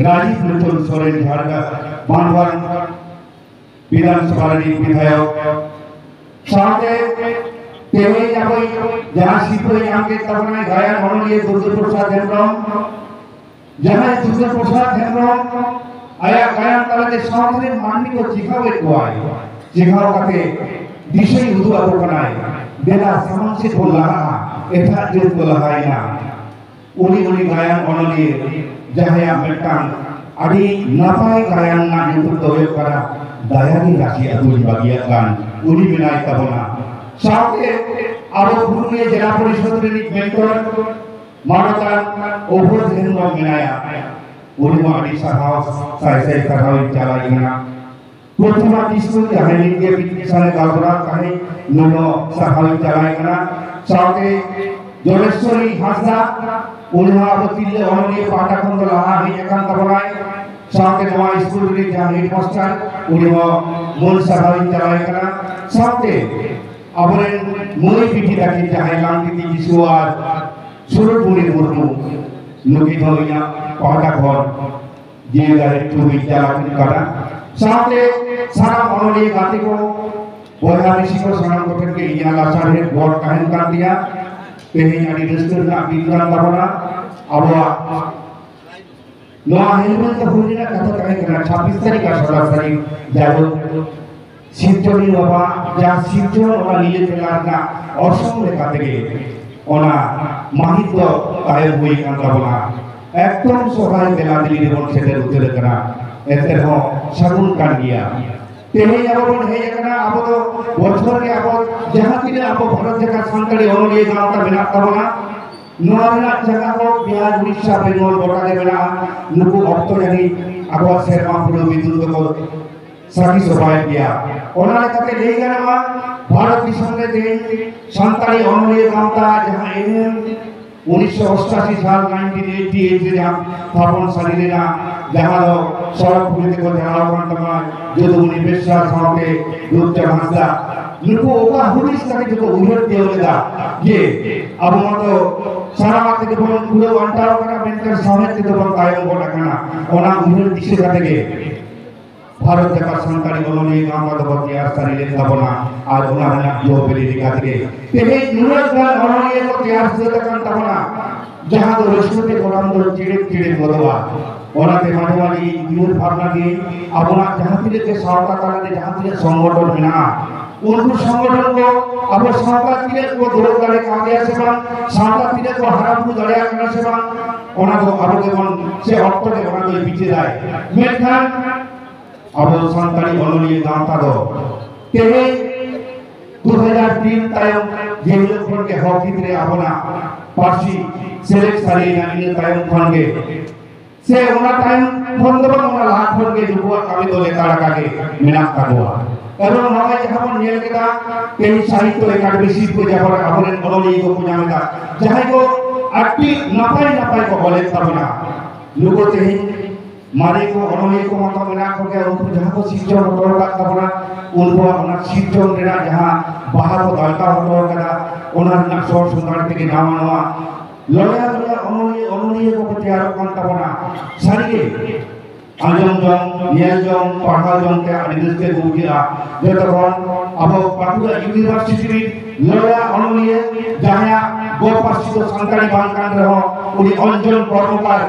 ᱨᱟᱡᱤᱵᱽ ᱞᱳᱪᱚᱱ ᱥᱚᱨᱮᱱ ᱡᱷᱟᱲᱜᱟᱨ ᱵᱟᱸᱫᱷᱣᱟᱱ ᱵᱤᱫᱷᱟᱱ ᱥᱚᱵᱷᱟ ᱨᱤᱱᱤᱡ ᱵᱤᱫᱷᱟᱭᱚᱠ᱾ ᱥᱟᱶᱛᱮ ᱛᱮᱦᱮᱧ ᱟᱵᱚᱭᱤᱡ ᱡᱟᱦᱟᱸ ᱥᱤᱨᱯᱟᱹᱭ ᱧᱟᱢ ᱠᱮᱫ ᱛᱟᱵᱚᱱᱟᱭ ᱜᱟᱭᱟᱱ ᱚᱱᱚᱞᱤᱭᱟᱹ ᱫᱩᱨᱜᱟᱹ ᱯᱨᱚᱥᱟᱫᱽ ᱦᱮᱢᱵᱨᱚᱢ, ᱡᱟᱦᱟᱸᱭ ᱫᱩᱨᱜᱟᱹ ᱯᱨᱚᱥᱟᱫᱽ ᱦᱮᱢᱵᱨᱚᱢ ᱟᱭᱟᱜ ᱜᱟᱭᱟᱱ ᱛᱟᱞᱟᱛᱮ ᱥᱟᱶᱛᱟ ᱨᱮᱱ ᱢᱟᱹᱱᱢᱤ ᱠᱚ ᱪᱮᱸᱜᱷᱟᱣᱮᱫ ᱠᱚᱣᱟᱭ, ᱪᱮᱸᱜᱷᱟᱣ ᱠᱟᱛᱮ ᱫᱤᱥᱟᱹᱭ ᱩᱫᱩᱜ ᱟᱠᱚ ᱠᱟᱱᱟᱭ, ᱫᱮᱞᱟ ᱥᱟᱢᱟᱝ ᱥᱮᱫ ᱵᱚᱱ ᱞᱟᱦᱟᱜᱼᱟ, ᱮᱴᱟᱜ ᱡᱟᱹᱛ ᱠᱚ ᱞᱟᱦᱟᱭᱮᱱᱟ᱾ ᱩᱱᱤ, ᱩᱱᱤ ᱜᱟᱭᱟᱱ ᱚᱱᱚᱞᱤᱭᱟᱹ ᱡᱟᱦᱟᱸᱭᱟᱜ ᱢᱤᱫᱴᱟᱝ ᱟᱹᱰᱤ ᱱᱟᱯᱟᱭ ᱜᱟᱭᱟᱱ ᱨᱮᱱᱟᱜ ᱧᱩᱛᱩᱢ ᱫᱚ ᱦᱩᱭᱩᱜ ᱠᱟᱱᱟ ᱫᱟᱭᱟᱜᱮ ᱨᱟᱥᱮ ᱟᱹᱛᱩᱧ ᱵᱟᱹᱜᱤᱭᱟᱜ ᱠᱟᱱ, ᱩᱱᱤ ᱢᱮᱱᱟᱭ ᱛᱟᱵᱚᱱᱟ᱾ ᱥᱟᱶᱛᱮ ᱟᱵᱚ ᱯᱩᱨᱩᱞᱤᱭᱟᱹ ᱡᱮᱞᱟ ᱯᱚᱨᱤᱥᱚᱫᱽ ᱨᱤᱱᱤᱡ ᱢᱮᱱᱴᱚᱨ ᱢᱟᱱᱚᱛᱟᱱ ᱚᱵᱷᱚᱨ ᱦᱮᱢᱵᱨᱚᱢ ᱢᱮᱱᱟᱭᱟ, ᱩᱱᱤ ᱦᱚᱸ ᱟᱹᱰᱤ ᱥᱟᱨᱦᱟᱣ, ᱥᱟᱭ ᱥᱟᱭ ᱥᱟᱨᱦᱟᱣ ᱤᱧ ᱪᱟᱞᱟᱭ ᱠᱟᱱᱟ᱾ ᱯᱨᱚᱛᱤᱢᱟ ᱠᱤᱥᱠᱩ ᱡᱟᱦᱟᱸᱭ ᱱᱤᱛ ᱜᱮ ᱢᱤᱫ ᱥᱟᱞᱮ ᱜᱟᱞᱢᱟᱨᱟᱣ ᱛᱟᱦᱮᱸᱫ, ᱱᱩᱭ ᱦᱚᱸ ᱥᱟᱨᱦᱟᱣ ᱤᱧ ᱪᱟᱞᱟᱭ ᱠᱟᱱᱟ᱾ ᱥᱟᱶᱛᱮ ᱡᱚᱞᱮᱥᱣᱚᱨᱤ ᱦᱟᱸᱥᱫᱟ, ᱩᱱᱤ ᱦᱚᱸ ᱟᱵᱚ ᱛᱤᱨᱞᱟᱹ ᱚᱱᱚᱞᱤᱭᱟᱹ ᱯᱟᱦᱴᱟ ᱠᱷᱚᱱ ᱫᱚ ᱞᱟᱦᱟ ᱦᱮᱡ ᱟᱠᱟᱱ ᱛᱟᱵᱚᱱᱟᱭ᱾ ᱥᱟᱶᱛᱮ ᱱᱚᱣᱟ ᱥᱠᱩᱞ ᱨᱤᱱᱤᱡ ᱡᱟᱦᱟᱸ ᱦᱮᱰ ᱢᱟᱥᱴᱟᱨ, ᱩᱱᱤ ᱦᱚᱸ ᱢᱟᱹᱱ ᱥᱟᱨᱦᱟᱣ ᱤᱧ ᱪᱟᱞᱟᱭ ᱠᱟᱱᱟ᱾ ᱥᱟᱶᱛᱮ ᱟᱵᱚᱨᱮᱱ ᱢᱟᱹᱭ ᱵᱤᱴᱤ ᱛᱟᱹᱠᱤᱱ ᱡᱟᱦᱟᱸᱭ ᱞᱟᱝᱛᱤᱛᱤ ᱠᱤᱥᱠᱩ ᱟᱨ ᱥᱩᱨᱚᱡᱽᱢᱩᱱᱤ ᱢᱩᱨᱢᱩ, ᱱᱩᱠᱤᱱ ᱦᱚᱸ ᱤᱧᱟᱹᱜ ᱯᱟᱦᱴᱟ ᱠᱷᱚᱱ ᱡᱤᱣᱤ ᱫᱟᱲᱮ ᱴᱩᱰᱩᱭ ᱪᱟᱞᱟᱣ ᱠᱟᱱᱟ᱾ ᱥᱟᱶᱛᱮ ᱥᱟᱱᱟᱢ ᱚᱱᱚᱞᱤᱭᱟᱹ ᱜᱟᱛᱮ ᱠᱚ, ᱵᱚᱭᱦᱟ ᱢᱤᱥᱤ ᱠᱚ, ᱥᱟᱱᱟᱢ ᱠᱚᱴᱷᱮᱱ ᱜᱮ ᱤᱧᱟᱹᱜ ᱞᱟᱥᱟᱲᱦᱮᱫ ᱜᱚᱰ ᱛᱟᱦᱮᱱ ᱠᱟᱱ ᱛᱤᱧᱟ᱾ ᱛᱮᱦᱮᱧ ᱟᱹᱰᱤ ᱨᱟᱹᱥᱠᱟᱹ ᱨᱮᱱᱟᱜ ᱫᱤᱱ ᱠᱟᱱ ᱛᱟᱵᱚᱱᱟ᱾ ᱟᱵᱚᱣᱟᱜ ᱱᱚᱣᱟ ᱦᱮᱞᱢᱮᱞ ᱫᱚ ᱦᱩᱭ ᱨᱮᱱᱟᱜ ᱠᱟᱛᱷᱟ ᱛᱟᱦᱮᱸ ᱠᱟᱱᱟ ᱪᱷᱟᱵᱵᱤᱥ ᱛᱟᱹᱨᱤᱠᱷ ᱟᱨ ᱥᱟᱛᱟᱥ ᱛᱟᱹᱨᱤᱠᱷ, ᱡᱟᱭᱦᱳᱠ ᱥᱤᱨᱡᱚᱱᱤᱭᱟᱹ ᱵᱟᱵᱟ ᱡᱟᱦᱟᱸ ᱥᱤᱨᱡᱚᱱ, ᱚᱱᱟ ᱱᱤᱭᱟᱹ ᱛᱮᱞᱟ ᱨᱮᱱᱟᱜ ᱚᱨᱥᱚᱝ ᱞᱮᱠᱟ ᱛᱮᱜᱮ ᱚᱱᱟ ᱢᱟᱹᱦᱤᱛ ᱫᱚ ᱛᱟᱭᱚᱢ ᱦᱩᱭ ᱟᱠᱟᱱ ᱛᱟᱵᱚᱱᱟ᱾ ᱮᱠᱫᱚᱢ ᱥᱚᱦᱨᱟᱭ ᱛᱮᱞᱟ ᱫᱤᱞᱤ ᱨᱮᱵᱚᱱ ᱥᱮᱴᱮᱨ ᱩᱛᱟᱹᱨ ᱟᱠᱟᱱᱟ, ᱮᱱᱛᱮ ᱨᱮᱦᱚᱸ ᱥᱟᱹᱜᱩᱱ ᱠᱟᱱ ᱜᱮᱭᱟ᱾ ᱛᱮᱦᱮᱧ ᱟᱵᱚ ᱵᱚᱱ ᱦᱮᱡ ᱟᱠᱟᱱᱟ, ᱟᱵᱚ ᱫᱚ ᱵᱚᱪᱷᱚᱨ ᱜᱮ ᱟᱵᱚ ᱡᱟᱦᱟᱸ ᱛᱤᱱᱟᱹᱜ ᱟᱵᱚ ᱵᱷᱟᱨᱚᱛ ᱡᱟᱠᱟᱛ ᱥᱟᱱᱛᱟᱲᱤ ᱚᱱᱚᱞᱤᱭᱟᱹ ᱜᱟᱶᱛᱟ ᱢᱮᱱᱟᱜ ᱛᱟᱵᱚᱱᱟ, ᱱᱚᱣᱟ ᱨᱮᱱᱟᱜ ᱡᱟᱭᱜᱟ ᱠᱚ ᱵᱤᱦᱟᱨ, ᱩᱲᱤᱥᱥᱟ, ᱵᱮᱝᱜᱚᱞ ᱜᱚᱴᱟ ᱜᱮ ᱢᱮᱱᱟᱜᱼᱟ᱾ ᱱᱩᱠᱩ ᱚᱠᱛᱚ ᱡᱟᱹᱱᱤᱡ ᱟᱵᱚᱣᱟᱜ ᱥᱮᱨᱢᱟ ᱯᱩᱨᱟᱹᱣ ᱵᱤᱫᱩᱱ ᱫᱚᱠᱚ ᱥᱟᱹᱠᱷᱤ ᱥᱚᱵᱷᱟᱭᱮᱫ ᱜᱮᱭᱟ᱾ ᱚᱱᱟ ᱞᱮᱠᱟᱛᱮ ᱞᱟᱹᱭ ᱜᱟᱱᱚᱜᱼᱟ, ᱵᱷᱟᱨᱚᱛ ᱫᱤᱥᱚᱢ ᱨᱮ ᱛᱮᱦᱮᱧ ᱥᱟᱱᱛᱟᱲᱤ ᱚᱱᱚᱞᱤᱭᱟᱹ ᱜᱟᱶᱛᱟ ᱡᱟᱦᱟᱸ ᱮᱱᱮᱢ ᱩᱱᱤᱥᱥᱚ ᱚᱥᱴᱟᱥᱤ ᱥᱟᱞ, ᱱᱟᱭᱤᱱᱴᱤᱱ ᱮᱭᱤᱴᱤ ᱮᱭᱤᱴ ᱨᱮ ᱡᱟᱦᱟᱸ ᱛᱷᱟᱯᱚᱱ ᱥᱟᱹᱨᱤ ᱞᱮᱱᱟ, ᱡᱟᱦᱟᱸ ᱫᱚ ᱥᱚᱲᱚᱠ ᱯᱩᱨᱤ ᱛᱮᱠᱚ ᱪᱟᱞᱟᱣ ᱟᱠᱟᱱ ᱛᱟᱵᱚᱱᱟ ᱡᱚᱫᱩᱢᱚᱱᱤ ᱵᱮᱥᱨᱟ ᱥᱟᱶᱛᱮ ᱨᱩᱯᱪᱟᱸᱫᱽ ᱦᱟᱸᱥᱫᱟ᱾ ᱱᱩᱠᱩ ᱚᱠᱟ ᱦᱩᱫᱤᱥ ᱠᱟᱛᱮ ᱪᱚᱠᱚ ᱩᱭᱦᱟᱹᱨ ᱛᱤᱭᱳᱜ ᱞᱮᱫᱟ ᱡᱮ ᱟᱵᱚ ᱢᱟᱛᱚ ᱥᱟᱱᱟᱢᱟᱜ ᱛᱮᱜᱮ ᱵᱚᱱ ᱠᱩᱲᱟᱹᱣ ᱟᱱᱴᱟᱣ ᱟᱠᱟᱱᱟ, ᱢᱮᱱᱠᱷᱟᱱ ᱥᱟᱶᱦᱮᱫ ᱛᱮᱫᱚ ᱵᱚᱱ ᱛᱟᱭᱚᱢ ᱜᱚᱫ ᱟᱠᱟᱱᱟ᱾ ᱚᱱᱟ ᱩᱭᱦᱟᱹᱨ ᱫᱤᱥᱟᱹ ᱠᱟᱛᱮ ᱜᱮ ᱵᱷᱟᱨᱚᱛ ᱡᱟᱠᱟᱛ ᱥᱟᱱᱛᱟᱲᱤ ᱚᱱᱚᱞᱤᱭᱟᱹ ᱜᱟᱶᱛᱟ ᱫᱚᱵᱚ ᱛᱮᱭᱟᱨ ᱥᱟᱹᱨᱤ ᱞᱮᱫ ᱛᱟᱵᱚᱱᱟ᱾ ᱟᱨ ᱚᱱᱟ ᱨᱮᱱᱟᱜ ᱡᱚ ᱵᱤᱞᱤ ᱞᱮᱠᱟ ᱛᱮᱜᱮ ᱛᱮᱦᱮᱧ ᱱᱩᱱᱟᱹᱜ ᱜᱟᱱ ᱚᱱᱚᱞᱤᱭᱟᱹ ᱠᱚ ᱛᱮᱭᱟᱨ ᱥᱟᱹᱛ ᱟᱠᱟᱱ ᱛᱟᱵᱚᱱᱟ, ᱡᱟᱦᱟᱸ ᱫᱚ ᱨᱟᱹᱥᱠᱟᱹ ᱛᱮ ᱠᱚᱲᱟᱢ ᱫᱚ ᱪᱤᱲᱤᱯ ᱪᱤᱲᱤᱯ ᱜᱚᱫᱚᱜᱼᱟ᱾ ᱚᱱᱟᱛᱮ ᱢᱟᱱᱮ ᱢᱟᱱᱮ ᱤᱧ ᱩᱭᱦᱟᱹᱨ ᱵᱷᱟᱵᱽᱱᱟ ᱜᱮ ᱟᱵᱚᱱᱟᱜ ᱡᱟᱦᱟᱸ ᱛᱤᱱᱟᱹᱜ ᱜᱮ ᱥᱟᱶᱛᱟ ᱛᱟᱞᱟᱨᱮ ᱡᱟᱦᱟᱸ ᱛᱤᱱᱟᱹᱜ ᱥᱚᱝᱜᱚᱴᱷᱚᱱ ᱢᱮᱱᱟᱜᱼᱟ, ᱩᱱᱠᱩ ᱥᱚᱝᱜᱚᱴᱷᱚᱱ ᱠᱚ ᱟᱵᱚ ᱥᱟᱶᱛᱟ ᱛᱤᱱᱟᱹᱜ ᱠᱚ ᱫᱩᱲᱩᱵ ᱫᱟᱲᱮ ᱠᱟᱣᱫᱮᱭᱟ ᱥᱮ ᱵᱟᱝ, ᱥᱟᱶᱛᱟ ᱛᱤᱱᱟᱹᱜ ᱠᱚ ᱦᱟᱨᱟ ᱵᱩᱨᱩ ᱫᱟᱲᱮᱭᱟᱜ ᱠᱟᱱᱟ ᱥᱮ ᱵᱟᱝ, ᱚᱱᱟ ᱫᱚ ᱟᱵᱚ ᱜᱮᱵᱚᱱ ᱥᱮ ᱚᱠᱛᱚ ᱜᱮ ᱚᱱᱟ ᱫᱚᱭ ᱵᱤᱪᱟᱹᱨᱟᱭ᱾ ᱢᱮᱱᱠᱷᱟᱱ ᱟᱵᱚ ᱥᱟᱱᱛᱟᱲᱤ ᱚᱱᱚᱞᱤᱭᱟᱹ ᱜᱟᱶᱛᱟ ᱫᱚ ᱛᱮᱦᱮᱧ ᱫᱩ ᱦᱟᱡᱟᱨ ᱛᱤᱱ ᱛᱟᱭᱚᱢ ᱡᱮ ᱦᱤᱞᱳᱜ ᱠᱷᱚᱱ ᱜᱮ ᱦᱚᱠ ᱦᱤᱛ ᱨᱮ ᱟᱵᱚᱱᱟᱜ ᱯᱟᱹᱨᱥᱤ ᱥᱮᱞᱮᱫ ᱥᱟᱹᱨᱤᱭᱮᱱᱟ, ᱤᱱᱟᱹ ᱛᱟᱭᱚᱢ ᱠᱷᱚᱱ ᱜᱮ ᱥᱮ ᱚᱱᱟ ᱛᱟᱭᱚᱢ ᱠᱷᱚᱱ ᱫᱚ ᱵᱟᱝ, ᱚᱱᱟ ᱞᱟᱦᱟ ᱠᱷᱚᱱ ᱜᱮ ᱱᱩᱠᱩᱣᱟᱜ ᱠᱟᱹᱢᱤ ᱫᱚ ᱞᱮᱛᱟᱲ ᱟᱠᱟ ᱜᱮ ᱢᱮᱱᱟᱜ ᱛᱟᱠᱚᱣᱟ᱾ ᱠᱟᱨᱚᱱ ᱱᱚᱜᱼᱚᱭ ᱡᱟᱦᱟᱸ ᱵᱚᱱ ᱧᱮᱞ ᱠᱮᱫᱟ, ᱛᱮᱦᱮᱧ ᱥᱟᱦᱤᱛᱛᱚ ᱮᱠᱟᱰᱮᱢᱤ ᱥᱤᱨᱯᱟᱹ ᱡᱟᱦᱟᱸ ᱟᱵᱚᱨᱮᱱ ᱚᱱᱚᱞᱤᱭᱟᱹ ᱠᱚᱠᱚ ᱧᱟᱢ ᱮᱫᱟ, ᱡᱟᱦᱟᱸᱭ ᱠᱚ ᱟᱹᱰᱤ ᱱᱟᱯᱟᱭ ᱱᱟᱯᱟᱭ ᱠᱚ ᱚᱞᱮᱫ ᱛᱟᱵᱚᱱᱟ, ᱱᱩᱠᱩ ᱛᱮᱦᱮᱧ ᱢᱟᱨᱮ ᱠᱚ ᱚᱱᱚᱞᱤᱭᱟᱹ ᱠᱚ ᱢᱟᱛᱚ ᱢᱮᱱᱟᱜ ᱠᱚᱜᱮ, ᱩᱱᱠᱩ ᱡᱟᱦᱟᱸ ᱠᱚ ᱥᱤᱨᱡᱚᱱ ᱦᱚᱴᱚ ᱟᱠᱟᱫ ᱛᱟᱵᱚᱱᱟ, ᱩᱱᱠᱩᱣᱟᱜ ᱚᱱᱟ ᱥᱤᱨᱡᱚᱱ ᱨᱮᱱᱟᱜ ᱡᱟᱦᱟᱸ ᱵᱟᱦᱟ ᱠᱚ ᱫᱟᱞᱠᱟᱣ ᱦᱚᱴᱚ ᱟᱠᱟᱫᱟ, ᱚᱱᱟ ᱨᱮᱱᱟᱜ ᱥᱚᱨ ᱥᱚᱸᱫᱷᱟᱲ ᱛᱮᱜᱮ ᱱᱟᱣᱟ ᱱᱟᱣᱟ ᱞᱚᱭᱟ ᱞᱚᱭᱟ ᱚᱱᱚᱞᱤᱭᱟᱹ ᱚᱱᱚᱞᱤᱭᱟᱹ ᱠᱚᱠᱚ ᱛᱮᱭᱟᱨᱚᱜ ᱠᱟᱱ ᱛᱟᱵᱚᱱᱟ᱾ ᱥᱟᱹᱨᱤᱜᱮ ᱟᱸᱡᱚᱢ ᱡᱚᱝ, ᱧᱮᱞ ᱡᱚᱝ, ᱯᱟᱲᱦᱟᱣ ᱡᱚᱝ ᱛᱮ ᱟᱹᱰᱤ ᱨᱟᱹᱥᱠᱟᱹ ᱠᱚ ᱵᱩᱡᱷᱟᱹᱜᱼᱟ᱾ ᱡᱚᱛᱚ ᱠᱷᱚᱱ ᱟᱵᱚ ᱵᱟᱸᱠᱩᱲᱟ ᱤᱭᱩᱱᱤᱵᱷᱟᱨᱥᱤᱴᱤ ᱨᱤᱱ ᱞᱚᱭᱟ ᱚᱱᱚᱞᱤᱭᱟᱹ ᱡᱟᱦᱟᱸᱭᱟᱜ ᱜᱚ ᱯᱟᱹᱨᱥᱤ ᱫᱚ ᱥᱟᱱᱛᱟᱲᱤ ᱵᱟᱝ ᱠᱟᱱ ᱨᱮᱦᱚᱸ, ᱩᱱᱤ ᱚᱧᱡᱚᱱ ᱠᱚᱨᱢᱚᱠᱟᱨ,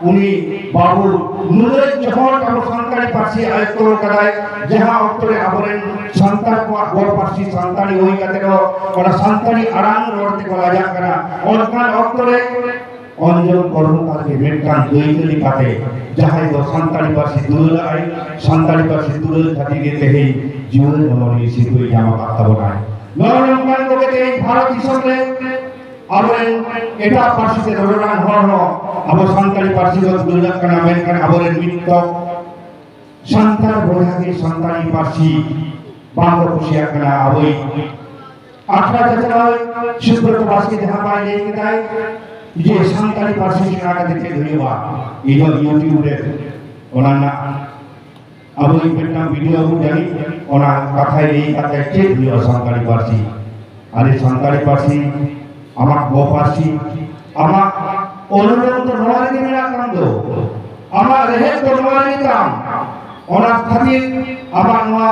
ᱩᱱᱤ ᱵᱟᱹᱵᱩ ᱱᱩᱱᱟᱹᱜ ᱡᱚᱦᱚᱲ ᱟᱵᱚ ᱥᱟᱱᱛᱟᱲᱤ ᱯᱟᱹᱨᱥᱤ ᱟᱭᱚᱛᱛᱚ ᱠᱟᱫᱟᱭ, ᱡᱟᱦᱟᱸ ᱚᱠᱛᱚ ᱨᱮ ᱟᱵᱚᱨᱮᱱ ᱥᱟᱱᱛᱟᱲ ᱠᱚᱣᱟᱜ ᱜᱚ ᱯᱟᱹᱨᱥᱤ ᱥᱟᱱᱛᱟᱲᱤ ᱦᱩᱭ ᱠᱟᱛᱮ ᱨᱮᱦᱚᱸ ᱚᱱᱟ ᱥᱟᱱᱛᱟᱲᱤ ᱟᱲᱟᱝ ᱨᱚᱲ ᱛᱮᱠᱚ ᱞᱟᱡᱟᱜ ᱠᱟᱱᱟ, ᱚᱱᱠᱟᱱ ᱚᱠᱛᱚ ᱨᱮ ᱚᱧᱡᱚᱱ ᱠᱚᱨᱢᱚᱠᱟᱨ ᱜᱮ ᱢᱤᱫᱴᱟᱝ ᱟᱹᱭᱫᱟᱹᱨᱤ ᱠᱟᱛᱮ, ᱡᱟᱦᱟᱸᱭ ᱫᱚ ᱥᱟᱱᱛᱟᱲᱤ ᱯᱟᱹᱨᱥᱤ ᱫᱩᱞᱟᱹᱲᱟᱜᱼᱟᱭ, ᱥᱟᱱᱛᱟᱲᱤ ᱯᱟᱹᱨᱥᱤ ᱫᱩᱞᱟᱹᱲ ᱠᱷᱟᱹᱛᱤᱨ ᱜᱮ ᱛᱮᱦᱮᱧ ᱡᱤᱭᱚᱱ ᱚᱱᱚᱞᱤᱭᱟᱹ ᱥᱤᱨᱯᱟᱹᱭ ᱧᱟᱢ ᱟᱠᱟᱫ ᱛᱟᱵᱚᱱᱟᱭ᱾ ᱱᱚᱜᱼᱚ ᱱᱚᱝᱠᱟᱱ ᱠᱚᱜᱮ ᱛᱮᱦᱮᱧ ᱵᱷᱟᱨᱚᱛ ᱫᱤᱥᱚᱢ ᱨᱮ ᱟᱵᱚᱨᱮᱱ ᱮᱴᱟᱜ ᱯᱟᱹᱨᱥᱤ ᱛᱮ ᱨᱚᱨᱚᱲᱟᱱ ᱦᱚᱲ ᱦᱚᱸ ᱟᱵᱚ ᱥᱟᱱᱛᱟᱲᱤ ᱯᱟᱹᱨᱥᱤ ᱠᱚ ᱫᱩᱞᱟᱹᱲᱟᱜ ᱠᱟᱱᱟ, ᱢᱮᱱᱠᱷᱟᱱ ᱟᱵᱚᱨᱮᱱ ᱢᱤᱫ ᱛᱚᱠ ᱥᱟᱱᱛᱟᱲ ᱵᱚᱭᱦᱟ ᱜᱮ ᱥᱟᱱᱛᱟᱲᱤ ᱯᱟᱹᱨᱥᱤ ᱵᱟᱝ ᱠᱚ ᱠᱩᱥᱤᱭᱟᱜ ᱠᱟᱱᱟ᱾ ᱟᱵᱚᱭᱤᱡ ᱟᱠᱷᱲᱟ ᱪᱟᱪᱞᱟᱣ ᱥᱩᱵᱨᱚᱛ ᱵᱟᱥᱠᱮ ᱡᱟᱦᱟᱸ ᱵᱟᱭ ᱞᱟᱹᱭ ᱠᱮᱫᱟᱭ ᱡᱮ ᱥᱟᱱᱛᱟᱲᱤ ᱯᱟᱹᱨᱥᱤ ᱥᱮᱬᱟ ᱠᱟᱛᱮ ᱪᱮᱫ ᱦᱩᱭᱩᱜᱼᱟ, ᱤᱧᱟᱹᱜ YouTube ᱨᱮ ᱚᱱᱟ ᱨᱮᱱᱟᱜ ᱟᱵᱚᱭᱤᱡ ᱢᱤᱫᱴᱟᱝ ᱵᱷᱤᱰᱤᱭᱳ ᱟᱹᱜᱩ ᱡᱟᱹᱱᱤᱡ ᱚᱱᱟ ᱠᱟᱛᱷᱟᱭ ᱞᱟᱹᱭ ᱠᱟᱛᱮ ᱪᱮᱫ ᱦᱩᱭᱩᱜᱼᱟ ᱥᱟᱱᱛᱟᱲᱤ ᱯᱟᱹᱨᱥᱤ᱾ ᱟᱨᱮ ᱥᱟᱱᱛᱟᱲᱤ ᱯᱟᱹᱨᱥᱤ ᱟᱢᱟᱜ ᱜᱚ ᱯᱟᱹᱨᱥᱤ, ᱟᱢᱟᱜ ᱚᱱᱩᱨᱳᱫᱷ ᱫᱚ ᱱᱚᱣᱟ ᱨᱮᱜᱮ ᱢᱮᱱᱟᱜ ᱛᱟᱢ ᱫᱚ, ᱟᱢᱟᱜ ᱨᱮᱦᱮᱫ ᱫᱚ ᱱᱚᱣᱟ ᱨᱮᱜᱮ ᱛᱟᱢ᱾ ᱚᱱᱟ ᱠᱷᱟᱹᱛᱤᱨ ᱟᱢᱟᱜ ᱱᱚᱣᱟ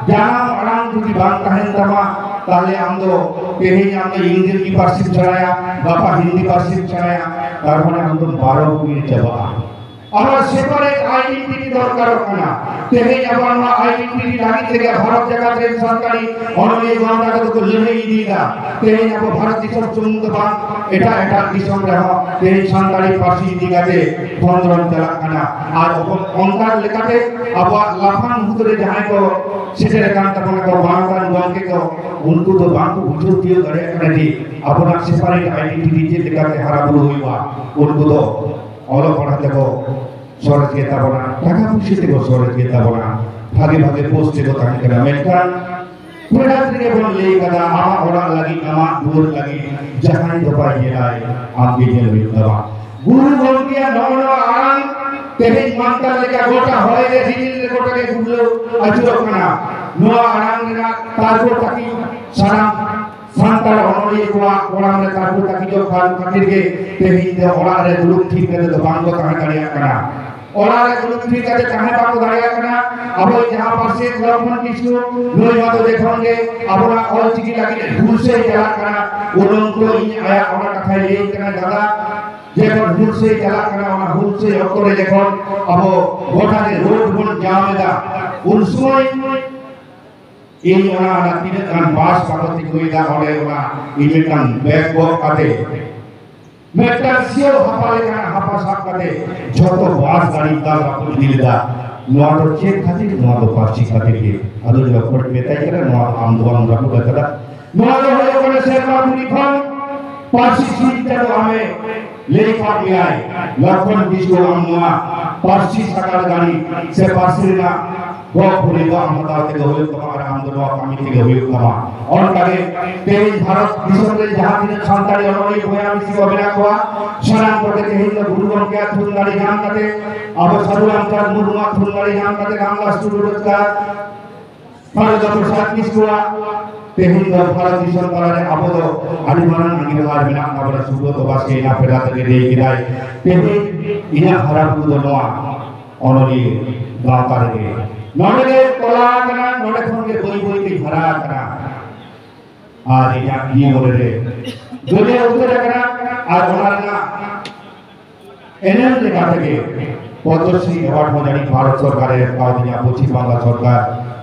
ᱡᱟᱱᱟᱢ ᱟᱲᱟᱝ ᱡᱩᱫᱤ ᱵᱟᱝ ᱛᱟᱦᱮᱱ ᱛᱟᱢᱟ, ᱛᱟᱦᱞᱮ ᱟᱢ ᱫᱚ ᱛᱮᱦᱮᱧ ᱟᱢ ᱫᱚ ᱤᱝᱨᱮᱡᱤ ᱯᱟᱹᱨᱥᱤᱢ ᱥᱮᱬᱟᱭᱟ, ᱜᱟᱯᱟ ᱦᱤᱱᱫᱤ ᱯᱟᱹᱨᱥᱤᱢ ᱥᱮᱬᱟᱭᱟ, ᱛᱟᱨ ᱢᱟᱱᱮ ᱟᱢ ᱫᱚᱢ ᱵᱟᱨᱚ ᱜᱩᱱ ᱪᱟᱵᱟᱜᱼᱟ᱾ ᱟᱵᱚᱣᱟᱜ ᱥᱮᱯᱟᱨᱮᱴ ᱟᱭᱰᱮᱱᱴᱤᱴᱤ ᱫᱚᱨᱠᱟᱨᱚᱜ ᱠᱟᱱᱟ᱾ ᱛᱮᱦᱮᱧ ᱟᱵᱚᱣᱟᱜ ᱱᱚᱣᱟ ᱟᱭᱰᱮᱱᱴᱤᱴᱤ ᱞᱟᱹᱜᱤᱫ ᱛᱮᱜᱮ ᱵᱷᱟᱨᱚᱛ ᱡᱟᱠᱟᱛ ᱨᱮᱱ ᱥᱟᱱᱛᱟᱲᱤ ᱚᱱᱚᱞᱤᱭᱟᱹ ᱜᱟᱶᱛᱟ ᱠᱚᱫᱚ ᱠᱚ ᱞᱟᱹᱲᱦᱟᱹᱭ ᱤᱫᱤᱭᱮᱫᱟ᱾ ᱛᱮᱦᱮᱧ ᱟᱵᱚ ᱵᱷᱟᱨᱚᱛ ᱫᱤᱥᱚᱢ ᱥᱩᱢᱩᱝ ᱫᱚ ᱵᱟᱝ, ᱮᱴᱟᱜ ᱮᱴᱟᱜ ᱫᱤᱥᱚᱢ ᱨᱮᱦᱚᱸ ᱛᱮᱦᱮᱧ ᱥᱟᱱᱛᱟᱲᱤ ᱯᱟᱹᱨᱥᱤ ᱤᱫᱤ ᱠᱟᱛᱮ ᱠᱷᱚᱸᱫᱽᱨᱚᱱ ᱪᱟᱞᱟᱜ ᱠᱟᱱᱟ᱾ ᱟᱨ ᱚᱱᱠᱟ ᱞᱮᱠᱟᱛᱮ ᱟᱵᱚᱣᱟᱜ ᱞᱟᱯᱷᱟᱝ ᱦᱩᱫᱟᱹ ᱨᱮ ᱡᱟᱦᱟᱸᱭ ᱠᱚ ᱥᱮᱴᱮᱨ ᱟᱠᱟᱱ ᱛᱟᱵᱚᱱᱟ ᱠᱚ, ᱢᱟᱱᱚᱛᱟᱱ ᱜᱚᱢᱠᱮ ᱠᱚ, ᱩᱱᱠᱩ ᱫᱚ ᱵᱟᱝ ᱠᱚ ᱵᱩᱡᱷᱟᱹᱣ ᱛᱤᱭᱳᱜ ᱫᱟᱲᱮᱭᱟᱜ ᱠᱟᱱᱟ ᱡᱮ ᱟᱵᱚᱱᱟᱜ ᱥᱮᱯᱟᱨᱮᱴ ᱟᱭᱰᱮᱱᱴᱤᱴᱤ ᱪᱮᱫ ᱞᱮᱠᱟᱛᱮ ᱦᱟᱨᱟ ᱵᱩᱨᱩ ᱦᱩᱭᱩᱜᱼᱟ᱾ ᱩᱱᱠᱩ ᱫᱚ ᱚᱞᱚᱜ ᱯᱟᱲᱦᱟᱜ ᱛᱮᱠᱚ ᱥᱚᱨᱮᱥ ᱜᱮ ᱛᱟᱵᱚᱱᱟ, ᱴᱟᱠᱟ ᱯᱩᱭᱥᱟᱹ ᱛᱮᱠᱚ ᱥᱚᱨᱮᱥ ᱜᱮ ᱛᱟᱵᱚᱱᱟ, ᱵᱷᱟᱜᱮ ᱵᱷᱟᱜᱮ ᱯᱳᱥᱴ ᱨᱮᱠᱚ ᱛᱟᱦᱮᱸ ᱠᱟᱱᱟ, ᱢᱮᱱᱠᱷᱟᱱ ᱯᱷᱮᱰᱟᱛ ᱨᱮᱜᱮ ᱵᱚᱱ ᱞᱟᱹᱭ ᱠᱟᱫᱟ, ᱟᱢᱟᱜ ᱚᱲᱟᱜ ᱞᱟᱹᱜᱤᱫ, ᱟᱢᱟᱜ ᱫᱩᱣᱟᱹᱨ ᱞᱟᱹᱜᱤᱫ ᱡᱟᱦᱟᱸᱭ ᱫᱚ ᱵᱟᱭ ᱧᱮᱞᱟᱭ, ᱟᱢ ᱜᱮ ᱧᱮᱞ ᱦᱩᱭᱩᱜ ᱛᱟᱢᱟ᱾ ᱜᱩᱨᱩ ᱜᱚᱢᱠᱮᱭᱟᱜ ᱱᱚᱜᱼᱚ ᱱᱚᱣᱟ ᱟᱲᱟᱝ ᱛᱮᱦᱮᱧ ᱢᱟᱱᱛᱟᱨ ᱞᱮᱠᱟ ᱜᱚᱴᱟ ᱦᱚᱭ ᱨᱮ ᱨᱤᱢᱤᱞ ᱨᱮ ᱜᱚᱴᱟ ᱜᱮ ᱜᱩᱨᱞᱟᱹᱣ ᱟᱹᱪᱩᱨᱚᱜ ᱠᱟᱱᱟ᱾ ᱱᱚᱣᱟ ᱟᱲᱟᱝ ᱨᱮᱱᱟᱜ ᱛᱟᱨᱠᱚ ᱛᱟᱹᱠᱤᱡ ᱥᱟᱱᱟᱢ ᱥᱟᱱᱛᱟᱲ ᱚᱱᱚᱞᱤᱭᱟᱹ ᱠᱚᱣᱟᱜ ᱠᱚᱲᱟᱢ ᱨᱮ ᱛᱟᱨᱠᱚ ᱛᱟᱹᱠᱤᱡᱚᱜ ᱠᱟᱱ ᱠᱷᱟᱹᱛᱤᱨ ᱜᱮ ᱛᱮᱦᱮᱧ ᱫᱚ ᱚᱲᱟᱜ ᱨᱮ ᱫᱩᱲᱩᱵ ᱴᱷᱤᱠ ᱠᱟᱛᱮ ᱫᱚ ᱵᱟᱝ ᱠᱚ ᱛᱟᱦᱮᱸ ᱫᱟᱲᱮᱭᱟᱜ ᱠᱟᱱᱟ᱾ ᱚᱲᱟᱜ ᱨᱮ ᱫᱩᱲᱩᱵ ᱛᱷᱤᱨ ᱠᱟᱛᱮ ᱛᱟᱦᱮᱸ ᱵᱟᱠᱚ ᱫᱟᱲᱮᱭᱟᱜ ᱠᱟᱱᱟ᱾ ᱟᱵᱚ ᱡᱟᱦᱟᱸ ᱯᱟᱹᱨᱥᱤ ᱞᱚᱠᱷᱢᱚᱱ ᱠᱤᱥᱠᱩ, ᱱᱩᱭ ᱢᱟᱛᱚ ᱡᱚᱠᱷᱚᱱ ᱜᱮ ᱟᱵᱚᱱᱟᱜ ᱚᱞ ᱪᱤᱠᱤ ᱞᱟᱹᱜᱤᱫ ᱦᱩᱞᱥᱟᱹᱭ ᱪᱟᱞᱟᱜ ᱠᱟᱱᱟ, ᱩᱱ ᱚᱠᱛᱚ ᱤᱧ ᱟᱭᱟᱜ ᱚᱱᱟ ᱠᱟᱛᱷᱟᱭ ᱞᱟᱹᱭ ᱠᱟᱱᱟ, ᱫᱟᱫᱟ, ᱡᱚᱠᱷᱚᱱ ᱦᱩᱞᱥᱟᱹᱭ ᱪᱟᱞᱟᱜ ᱠᱟᱱᱟ, ᱚᱱᱟ ᱦᱩᱞᱥᱟᱹᱭ ᱚᱠᱛᱚ ᱨᱮ ᱡᱚᱠᱷᱚᱱ ᱟᱵᱚ ᱜᱚᱴᱟ ᱜᱮ ᱨᱳᱰ ᱵᱚᱱ ᱡᱟᱢ ᱮᱫᱟ, ᱩᱱ ᱥᱚᱢᱚᱭ ᱤᱧ ᱚᱱᱟ, ᱚᱱᱟ ᱛᱤᱱᱟᱹᱜ ᱜᱟᱱ ᱵᱟᱥ ᱵᱟᱠᱚ ᱛᱤᱸᱜᱩᱭᱮᱫᱟ, ᱚᱸᱰᱮ ᱚᱱᱟ ᱤᱧ ᱢᱤᱫᱴᱟᱝ ᱵᱮᱜᱽ ᱜᱚᱜ ᱠᱟᱛᱮ, ᱢᱤᱫᱴᱟᱝ ᱥᱤᱭᱳ ᱦᱟᱯᱟ ᱞᱮᱠᱟᱱᱟᱜ ᱦᱟᱯᱟ ᱥᱟᱵ ᱠᱟᱛᱮ ᱡᱷᱚᱛᱚ ᱵᱟᱥ ᱜᱟᱹᱰᱤ ᱫᱟᱞ ᱨᱟᱹᱯᱩᱫ ᱤᱫᱤ ᱞᱮᱫᱟ᱾ ᱱᱚᱣᱟ ᱫᱚ ᱪᱮᱫ ᱠᱷᱟᱹᱛᱤᱨ? ᱱᱚᱣᱟ ᱫᱚ ᱯᱟᱹᱨᱥᱤ ᱠᱷᱟᱹᱛᱤᱨ ᱜᱮ᱾ ᱟᱫᱚ ᱡᱚᱠᱷᱚᱱ ᱢᱮᱛᱟᱭ ᱠᱟᱱᱟ, ᱱᱚᱣᱟ ᱫᱚ ᱟᱢ ᱫᱚ ᱵᱟᱢ ᱨᱟᱹᱯᱩᱫ ᱟᱠᱟᱫᱟ, ᱱᱚᱣᱟ ᱫᱚ ᱦᱩᱭᱩᱜ ᱠᱟᱱᱟ ᱥᱮᱨᱢᱟ ᱯᱩᱨᱤ ᱠᱷᱚᱱ ᱯᱟᱹᱨᱥᱤ ᱥᱤᱧ ᱪᱟᱸᱫᱳ ᱟᱢᱮ ᱞᱟᱹᱭ ᱠᱟᱜ ᱢᱮᱭᱟᱭ, ᱞᱚᱠᱷᱚᱱ ᱠᱤᱥᱠᱩ, ᱟᱢ ᱱᱚᱣᱟ ᱯᱟᱹᱨᱥᱤ ᱥᱟᱜᱟᱲ ᱜᱟᱹᱰᱤ ᱥᱮ ᱯᱟᱹᱨᱥᱤ ᱨᱮᱱᱟᱜ ᱜᱚᱜ ᱵᱷᱩᱞᱤ ᱫᱚ ᱟᱢ ᱦᱟᱛᱟᱣ ᱛᱮᱜᱮ ᱦᱩᱭᱩᱜ ᱛᱟᱢᱟ ᱟᱨ ᱟᱢ ᱫᱚ ᱱᱚᱣᱟ ᱠᱟᱹᱢᱤ ᱛᱮᱜᱮ ᱦᱩᱭᱩᱜ ᱛᱟᱢᱟ᱾ ᱚᱱᱠᱟᱜᱮ ᱛᱮᱦᱮᱧ ᱵᱷᱟᱨᱚᱛ ᱫᱤᱥᱚᱢ ᱨᱮ ᱡᱟᱦᱟᱸ ᱛᱤᱱᱟᱹᱜ ᱥᱟᱱᱛᱟᱲᱤ ᱚᱱᱚᱞᱤᱭᱟᱹ ᱵᱚᱭᱦᱟ ᱢᱤᱥᱤ ᱠᱚ ᱢᱮᱱᱟᱜ ᱠᱚᱣᱟ, ᱥᱟᱱᱟᱢ ᱠᱚᱜᱮ ᱛᱮᱦᱮᱧ ᱫᱚ ᱜᱩᱨᱩ ᱜᱚᱢᱠᱮᱭᱟᱜ ᱛᱷᱩᱢ ᱫᱟᱲᱮ ᱧᱟᱢ ᱠᱟᱛᱮ, ᱟᱵᱚ ᱥᱟᱹᱫᱷᱩ ᱨᱟᱢᱪᱟᱸᱫᱽ ᱢᱩᱨᱢᱩᱣᱟᱜ ᱛᱷᱩᱢ ᱫᱟᱲᱮ ᱧᱟᱢ ᱠᱟᱛᱮ ᱨᱟᱢᱫᱟᱥ ᱴᱩᱰᱩ ᱨᱳᱡᱽᱜᱟᱨ, ᱯᱷᱟᱨᱩᱫᱟ ᱯᱨᱚᱥᱟᱫᱽ ᱠᱤᱥᱠᱩᱣᱟᱜ ᱛᱮᱦᱮᱧ ᱫᱚ ᱵᱷᱟᱨᱚᱛ ᱫᱤᱥᱚᱢ ᱛᱟᱞᱟᱨᱮ ᱟᱵᱚ ᱫᱚ ᱟᱹᱰᱤ ᱢᱟᱨᱟᱝ ᱟᱸᱜᱤᱵᱷᱟᱨ ᱢᱮᱱᱟᱜ ᱛᱟᱵᱚᱱᱟ᱾ ᱥᱩᱵᱨᱚᱛ ᱵᱟᱥᱠᱮ ᱮᱱᱟ ᱯᱮᱲᱟ ᱛᱮᱜᱮ ᱞᱟᱹᱭ ᱠᱮᱫᱟᱭ, ᱛᱮᱦᱮᱧ ᱤᱧᱟᱹᱜ ᱦᱟᱨᱟ ᱵᱩᱨᱩ ᱫᱚ ᱱᱚᱣᱟ ᱚᱱᱚᱞᱤᱭᱟᱹ ᱜᱟᱶᱛᱟ ᱨᱮᱜᱮ, ᱱᱚᱰᱮ ᱜᱮ ᱛᱚᱞᱟ ᱟᱠᱟᱱᱟ, ᱱᱚᱰᱮ ᱠᱷᱚᱱ ᱜᱮ ᱵᱟᱹᱭ ᱵᱟᱹᱭ ᱛᱮᱧ ᱦᱟᱨᱟ ᱟᱠᱟᱱᱟ᱾ ᱟᱨ ᱤᱧᱟᱹᱜ ᱡᱤᱭᱚᱱ ᱨᱮ ᱫᱩᱱᱤᱭᱟᱹ ᱩᱛᱟᱹᱨ ᱟᱠᱟᱱᱟ᱾ ᱟᱨ ᱚᱱᱟ ᱨᱮᱱᱟᱜ ᱮᱱᱮᱢ ᱞᱮᱠᱟ ᱛᱮᱜᱮ ᱯᱚᱫᱽᱢᱚᱥᱨᱤ ᱮᱣᱟᱨᱰ ᱦᱚᱸ ᱡᱟᱹᱱᱤᱡ ᱵᱷᱟᱨᱚᱛ ᱥᱚᱨᱠᱟᱨᱮ ᱮᱢ ᱠᱟᱣᱫᱤᱧᱟ, ᱯᱚᱪᱷᱤᱢ ᱵᱟᱝᱞᱟ ᱥᱚᱨᱠᱟᱨ᱾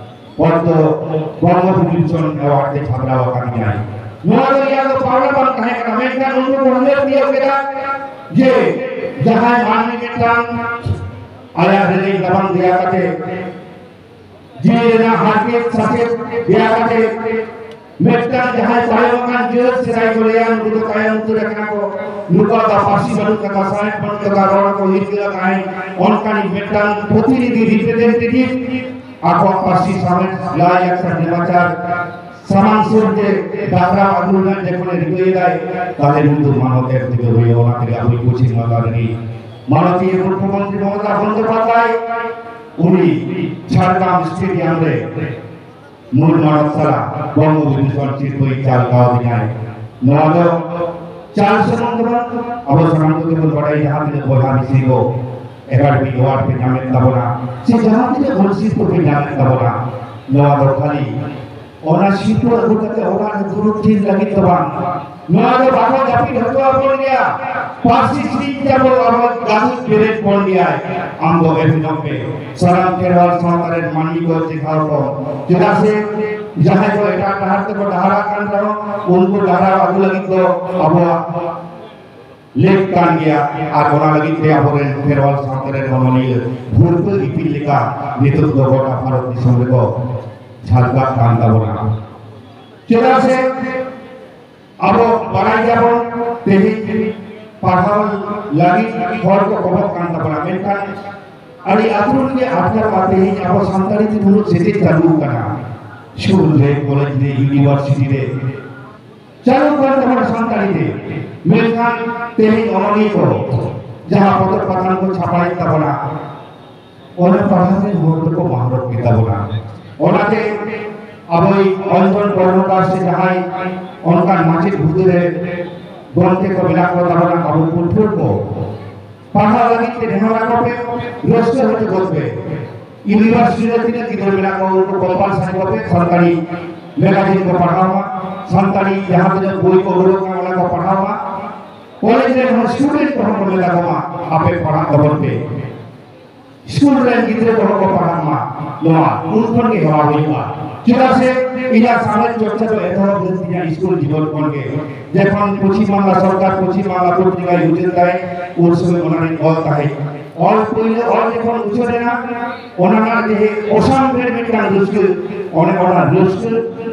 ᱯᱚᱫᱽᱢᱚ ᱵᱤᱵᱷᱩᱥᱚᱱ ᱮᱣᱟᱨᱰ ᱛᱮ ᱥᱟᱯᱲᱟᱣ ᱟᱠᱟᱫᱤᱧᱟᱭ᱾ ᱱᱚᱣᱟ ᱫᱚ ᱤᱧᱟᱹᱜ ᱫᱚ ᱯᱟᱣᱱᱟ ᱵᱟᱝ ᱛᱟᱦᱮᱸ ᱠᱟᱱᱟ, ᱢᱮᱱᱠᱷᱟᱱ ᱩᱱᱠᱩ ᱠᱚ ᱩᱭᱦᱟᱹᱨ ᱛᱤᱭᱳᱜ ᱠᱮᱫᱟ ᱡᱮ ᱡᱟᱦᱟᱸᱭ ᱢᱟᱹᱱᱢᱤ ᱢᱤᱫᱴᱟᱝ ᱟᱭᱟᱜ ᱨᱮᱸᱜᱮᱡ ᱨᱟᱵᱟᱝ ᱫᱮᱭᱟ ᱠᱟᱛᱮ, ᱡᱤᱣᱤ ᱨᱮᱱᱟᱜ ᱦᱟᱨᱠᱮᱛ ᱥᱟᱥᱮᱛ ᱫᱮᱭᱟ ᱠᱟᱛᱮ, ᱢᱤᱫᱴᱟᱝ ᱡᱟᱦᱟᱸᱭ ᱛᱟᱭᱚᱢ ᱟᱠᱟᱱ ᱡᱟᱹᱛ, ᱥᱮᱫᱟᱭ ᱠᱚ ᱞᱟᱹᱭᱟ ᱱᱩᱠᱩ ᱫᱚ ᱛᱟᱭᱚᱢ ᱩᱛᱟᱹᱨ ᱟᱠᱟᱱᱟ ᱠᱚ, ᱱᱩᱠᱩᱣᱟᱜ ᱫᱚ ᱯᱟᱹᱨᱥᱤ ᱵᱟᱹᱱᱩᱜ ᱛᱟᱠᱚᱣᱟ, ᱥᱟᱶᱦᱮᱫ ᱵᱟᱹᱱᱩᱜ ᱛᱟᱠᱚᱣᱟ, ᱨᱚᱲ ᱠᱚ ᱦᱤᱨᱠᱟᱹ ᱟᱠᱟᱫ, ᱚᱱᱠᱟᱱᱤᱡ ᱢᱤᱫᱴᱟᱝ ᱯᱨᱚᱛᱤᱱᱤᱫᱷᱤ, ᱨᱤᱯᱨᱮᱡᱮᱱᱴᱮᱴᱤᱵᱷ, ᱟᱠᱚᱣᱟᱜ ᱯᱟᱹᱨᱥᱤ, ᱥᱟᱶᱦᱮᱫ, ᱞᱟᱭ ᱞᱟᱠᱪᱟᱨ, ᱱᱮᱢᱟᱪᱟᱨ ᱥᱟᱢᱟᱝ ᱥᱩᱨ ᱨᱮ ᱰᱟᱠᱨᱟᱣ ᱟᱹᱜᱩ ᱨᱮᱱᱟᱜ ᱡᱚᱠᱷᱚᱱᱮ ᱨᱤᱠᱟᱹᱭᱮᱫᱟᱭ, ᱛᱟᱦᱞᱮ ᱱᱩᱭ ᱫᱚ ᱢᱟᱱᱚᱛ ᱮᱢ ᱛᱮᱜᱮ ᱦᱩᱭᱩᱜᱼᱟ᱾ ᱚᱱᱟ ᱛᱮᱜᱮ ᱟᱵᱚ ᱯᱚᱪᱷᱤᱢ ᱵᱟᱝᱞᱟ ᱨᱤᱱᱤᱡ ᱢᱟᱱᱚᱛᱤᱭᱟᱹ ᱢᱩᱠᱷᱭᱚᱢᱚᱱᱛᱨᱤ ᱢᱚᱢᱚᱛᱟ ᱵᱚᱱᱫᱳᱯᱟᱫᱽᱫᱷᱟᱭ ᱩᱱᱤ ᱡᱷᱟᱲᱜᱨᱟᱢ ᱥᱴᱮᱰᱤᱭᱟᱢ ᱨᱮ ᱢᱩᱞ ᱢᱟᱱᱚᱛ ᱥᱟᱞᱟᱜ ᱵᱚᱝᱜᱚ ᱵᱤᱵᱷᱩᱥᱚᱱ ᱥᱤᱨᱯᱟᱹᱭ ᱪᱟᱞ ᱠᱟᱣᱫᱤᱧᱟᱭ᱾ ᱱᱚᱣᱟ ᱫᱚ ᱪᱟᱞ ᱥᱩᱢᱩᱝ ᱫᱚ ᱵᱟᱝ, ᱟᱵᱚ ᱥᱟᱱᱟᱢ ᱠᱚᱜᱮ ᱵᱚᱱ ᱵᱟᱰᱟᱭᱟ, ᱡᱟᱦᱟᱸ ᱛᱤᱱᱟᱹᱜ ᱵᱚᱭᱦᱟ ᱢᱤᱥᱤ ᱠᱚ ᱮᱠᱟᱰᱮᱢᱤ ᱮᱣᱟᱨᱰ ᱯᱮ ᱧᱟᱢᱮᱫ ᱛᱟᱵᱚᱱᱟ, ᱥᱮ ᱡᱟᱦᱟᱸ ᱛᱤᱱᱟᱹᱜ ᱵᱚᱱ ᱥᱤᱨᱯᱟᱹ ᱯᱮ ᱧᱟᱢᱮᱫ ᱛᱟᱵᱚᱱᱟ, ᱱᱚᱣᱟ ᱫᱚ ᱠᱷᱟᱹᱞᱤ ᱚᱱᱟ ᱥᱤᱨᱯᱟᱹ ᱟᱹᱜᱩ ᱠᱟᱛᱮ ᱚᱲᱟᱜ ᱨᱮ ᱫᱩᱲᱩᱵ ᱛᱷᱤᱨ ᱞᱟᱹᱜᱤᱫ ᱫᱚ ᱵᱟᱝ᱾ ᱱᱚᱣᱟ ᱫᱚ ᱵᱟᱠᱚ ᱡᱟᱹᱯᱤᱫ ᱦᱚᱪᱚ ᱟᱵᱚᱱ ᱜᱮᱭᱟ᱾ ᱯᱟᱹᱨᱥᱤ ᱥᱤᱧ ᱪᱟᱸᱫᱚ ᱟᱵᱚ ᱜᱟᱹᱫᱩᱡ ᱵᱮᱨᱮᱫ ᱵᱚᱱ ᱜᱮᱭᱟᱭ᱾ ᱟᱢ ᱫᱚ ᱮᱛᱚᱦᱚᱵ ᱢᱮ᱾ ᱥᱟᱱᱟᱢ ᱠᱷᱮᱨᱣᱟᱞ ᱥᱟᱶᱛᱟ ᱨᱮᱱ ᱢᱟᱹᱱᱢᱤ ᱠᱚ ᱪᱮᱸᱜᱷᱟᱣ ᱠᱚ᱾ ᱪᱮᱫᱟᱜ ᱥᱮ ᱡᱟᱦᱟᱸᱭ ᱠᱚ ᱮᱴᱟᱜ ᱰᱟᱦᱟᱨ ᱛᱮᱠᱚ ᱰᱟᱦᱟᱨᱟᱜ ᱠᱟᱱ ᱨᱮᱦᱚᱸ, ᱩᱱᱠᱩ ᱰᱟᱦᱟᱨ ᱟᱹᱜᱩ ᱞᱟᱹᱜᱤᱫ ᱫᱚ ᱟᱵᱚᱣᱟᱜ ᱞᱮᱠ ᱠᱟᱱ ᱜᱮᱭᱟ᱾ ᱟᱨ ᱚᱱᱟ ᱞᱟᱹᱜᱤᱫ ᱛᱮ ᱟᱵᱚᱨᱮᱱ ᱠᱷᱮᱨᱣᱟᱞ ᱥᱟᱶᱛᱟ ᱨᱮᱱ ᱚᱱᱚᱞᱤᱭᱟᱹ ᱵᱷᱩᱨᱠᱟᱹ ᱤᱯᱤᱞ ᱞᱮᱠᱟ ᱱᱤᱛᱚᱜ ᱫᱚ ᱜᱚᱴᱟ ᱵᱷᱟᱨᱚᱛ ᱫᱤᱥᱚᱢ ᱨᱮᱠᱚ ᱡᱷᱟᱞᱠᱟᱜ ᱠᱟᱱ ᱛᱟᱵᱚᱱᱟ᱾ ᱪᱮᱫᱟᱜ ᱥᱮ ᱟᱵᱚ ᱵᱟᱲᱟᱭ ᱜᱮᱭᱟᱵᱚᱱ, ᱛᱮᱦᱮᱧ ᱯᱟᱲᱦᱟᱣ ᱞᱟᱹᱜᱤᱫ ᱦᱚᱲ ᱠᱚ ᱠᱚᱢᱚᱜ ᱠᱟᱱ ᱛᱟᱵᱚᱱᱟ, ᱢᱮᱱᱠᱷᱟᱱ ᱟᱹᱰᱤ ᱟᱹᱛᱩ ᱨᱮᱜᱮ ᱟᱴᱠᱟᱨᱚᱜᱼᱟ᱾ ᱛᱮᱦᱮᱧ ᱟᱵᱚ ᱥᱟᱱᱛᱟᱲᱤ ᱛᱮ ᱩᱱᱟᱹᱜ ᱥᱮᱪᱮᱫ ᱪᱟᱹᱞᱩ ᱟᱠᱟᱱᱟ, ᱥᱠᱩᱞ ᱨᱮ, ᱠᱚᱞᱮᱡᱽ ᱨᱮ, ᱤᱭᱩᱱᱤᱵᱷᱟᱨᱥᱤᱴᱤ ᱨᱮ ᱪᱟᱹᱞᱩ ᱠᱟᱱ ᱛᱟᱵᱚᱱᱟ ᱥᱟᱱᱛᱟᱲᱤ ᱛᱮ, ᱢᱮᱱᱠᱷᱟᱱ ᱛᱮᱦᱮᱧ ᱚᱱᱚᱞᱤᱭᱟᱹ ᱠᱚ ᱡᱟᱦᱟᱸ ᱯᱚᱛᱚᱵ ᱯᱟᱛᱷᱟᱢ ᱠᱚ ᱪᱷᱟᱯᱟᱭᱮᱫ ᱛᱟᱵᱚᱱᱟ, ᱚᱱᱟ ᱯᱟᱲᱦᱟᱣ ᱨᱮᱱ ᱦᱚᱲ ᱫᱚᱠᱚ ᱢᱟᱦᱨᱚᱜ ᱜᱮᱛᱟ ᱵᱚᱱᱟ᱾ ᱚᱱᱟᱛᱮ ᱟᱵᱚᱭᱤᱡ ᱚᱧᱡᱚᱱ ᱠᱚᱨᱢᱚᱠᱟᱨ ᱥᱮ ᱡᱟᱦᱟᱸᱭ ᱚᱱᱠᱟᱱ ᱢᱟᱪᱮᱫ ᱦᱩᱫᱟᱹ ᱨᱮ ᱜᱚᱢᱠᱮ ᱠᱚ ᱢᱮᱱᱟᱜ ᱠᱚ ᱛᱟᱵᱚᱱᱟ, ᱟᱵᱚ ᱯᱟᱹᱴᱷᱩᱣᱟᱹ ᱠᱚ ᱯᱟᱲᱦᱟᱣ ᱞᱟᱹᱜᱤᱫ ᱛᱮ ᱱᱮᱦᱚᱨ ᱟᱠᱚ ᱯᱮ, ᱨᱟᱹᱥᱠᱟᱹ ᱦᱚᱪᱚ ᱠᱚ ᱯᱮ᱾ ᱤᱭᱩᱱᱤᱵᱷᱟᱨᱥᱤᱴᱤ ᱨᱮ ᱛᱤᱱᱟᱹᱜ ᱜᱤᱫᱽᱨᱟᱹ ᱢᱮᱱᱟᱜ ᱠᱚᱣᱟ, ᱩᱱᱠᱩ ᱠᱚᱢᱯᱟᱞᱥᱟᱨᱤ ᱠᱚ ᱯᱮ, ᱥᱟᱱᱛᱟᱲᱤ ᱢᱮᱜᱟᱡᱤᱱ ᱠᱚ ᱯᱟᱲᱦᱟᱣ ᱢᱟ, ᱥᱟᱱᱛᱟᱲᱤ ᱡᱟᱦᱟᱸ ᱛᱤᱱᱟᱹᱜ ᱵᱳᱭ ᱠᱚ ᱩᱰᱩᱠᱚᱜ ᱠᱟᱱᱟ, ᱚᱱᱟ ᱠᱚ ᱯᱟᱲᱦᱟᱣ ᱢᱟ᱾ ᱠᱚᱞᱮᱡᱽ ᱨᱮᱱ ᱦᱚᱸ ᱥᱴᱩᱰᱮᱱᱴ ᱠᱚᱦᱚᱸ ᱠᱚ ᱢᱮᱛᱟ ᱠᱚᱢᱟ, ᱟᱯᱮ ᱯᱟᱲᱦᱟᱜ ᱛᱟᱵᱚᱱ ᱯᱮ᱾ ᱥᱠᱩᱞ ᱨᱮᱱ ᱜᱤᱫᱽᱨᱟᱹ ᱠᱚᱦᱚᱸ ᱠᱚ ᱯᱟᱲᱦᱟᱜ ᱢᱟ, ᱱᱚᱣᱟ ᱩᱱ ᱠᱷᱚᱱ ᱜᱮ ᱦᱮᱣᱟ ᱦᱩᱭᱩᱜᱼᱟ᱾ ᱪᱮᱫᱟᱜ ᱥᱮ ᱤᱧᱟᱹᱜ ᱥᱟᱶᱦᱮᱫ ᱪᱚᱨᱪᱟ ᱫᱚ ᱮᱛᱚᱦᱚᱵ ᱞᱮᱱ ᱛᱤᱧᱟ ᱥᱠᱩᱞ ᱡᱤᱵᱚᱱ ᱠᱷᱚᱱ ᱜᱮ᱾ ᱡᱚᱠᱷᱚᱱ ᱯᱚᱪᱷᱤᱢ ᱵᱟᱝᱞᱟ ᱥᱚᱨᱠᱟᱨ ᱯᱚᱪᱷᱤᱢ ᱵᱟᱝᱞᱟ ᱯᱚᱛᱨᱤᱠᱟᱭ ᱩᱪᱷᱟᱹᱱ ᱛᱟᱦᱮᱸᱫ, ᱩᱱ ᱥᱚᱢᱚᱭ ᱚᱱᱟ ᱨᱤᱧ ᱚᱞ ᱛᱟᱦᱮᱸᱫ᱾ ᱚᱞ ᱯᱳᱭᱞᱳ ᱚᱞ ᱡᱚᱠᱷᱚᱱ ᱩᱪᱷᱟᱹᱱ ᱮᱱᱟ, ᱚᱱᱟ ᱨᱮᱱᱟᱜ ᱡᱮ ᱚᱥᱟᱢᱵᱷᱮᱲ ᱢᱤᱫᱴᱟᱝ ᱨᱟᱹᱥᱠᱟᱹ, ᱚᱱᱮ ᱚᱱᱟ ᱨᱟᱹᱥᱠᱟᱹ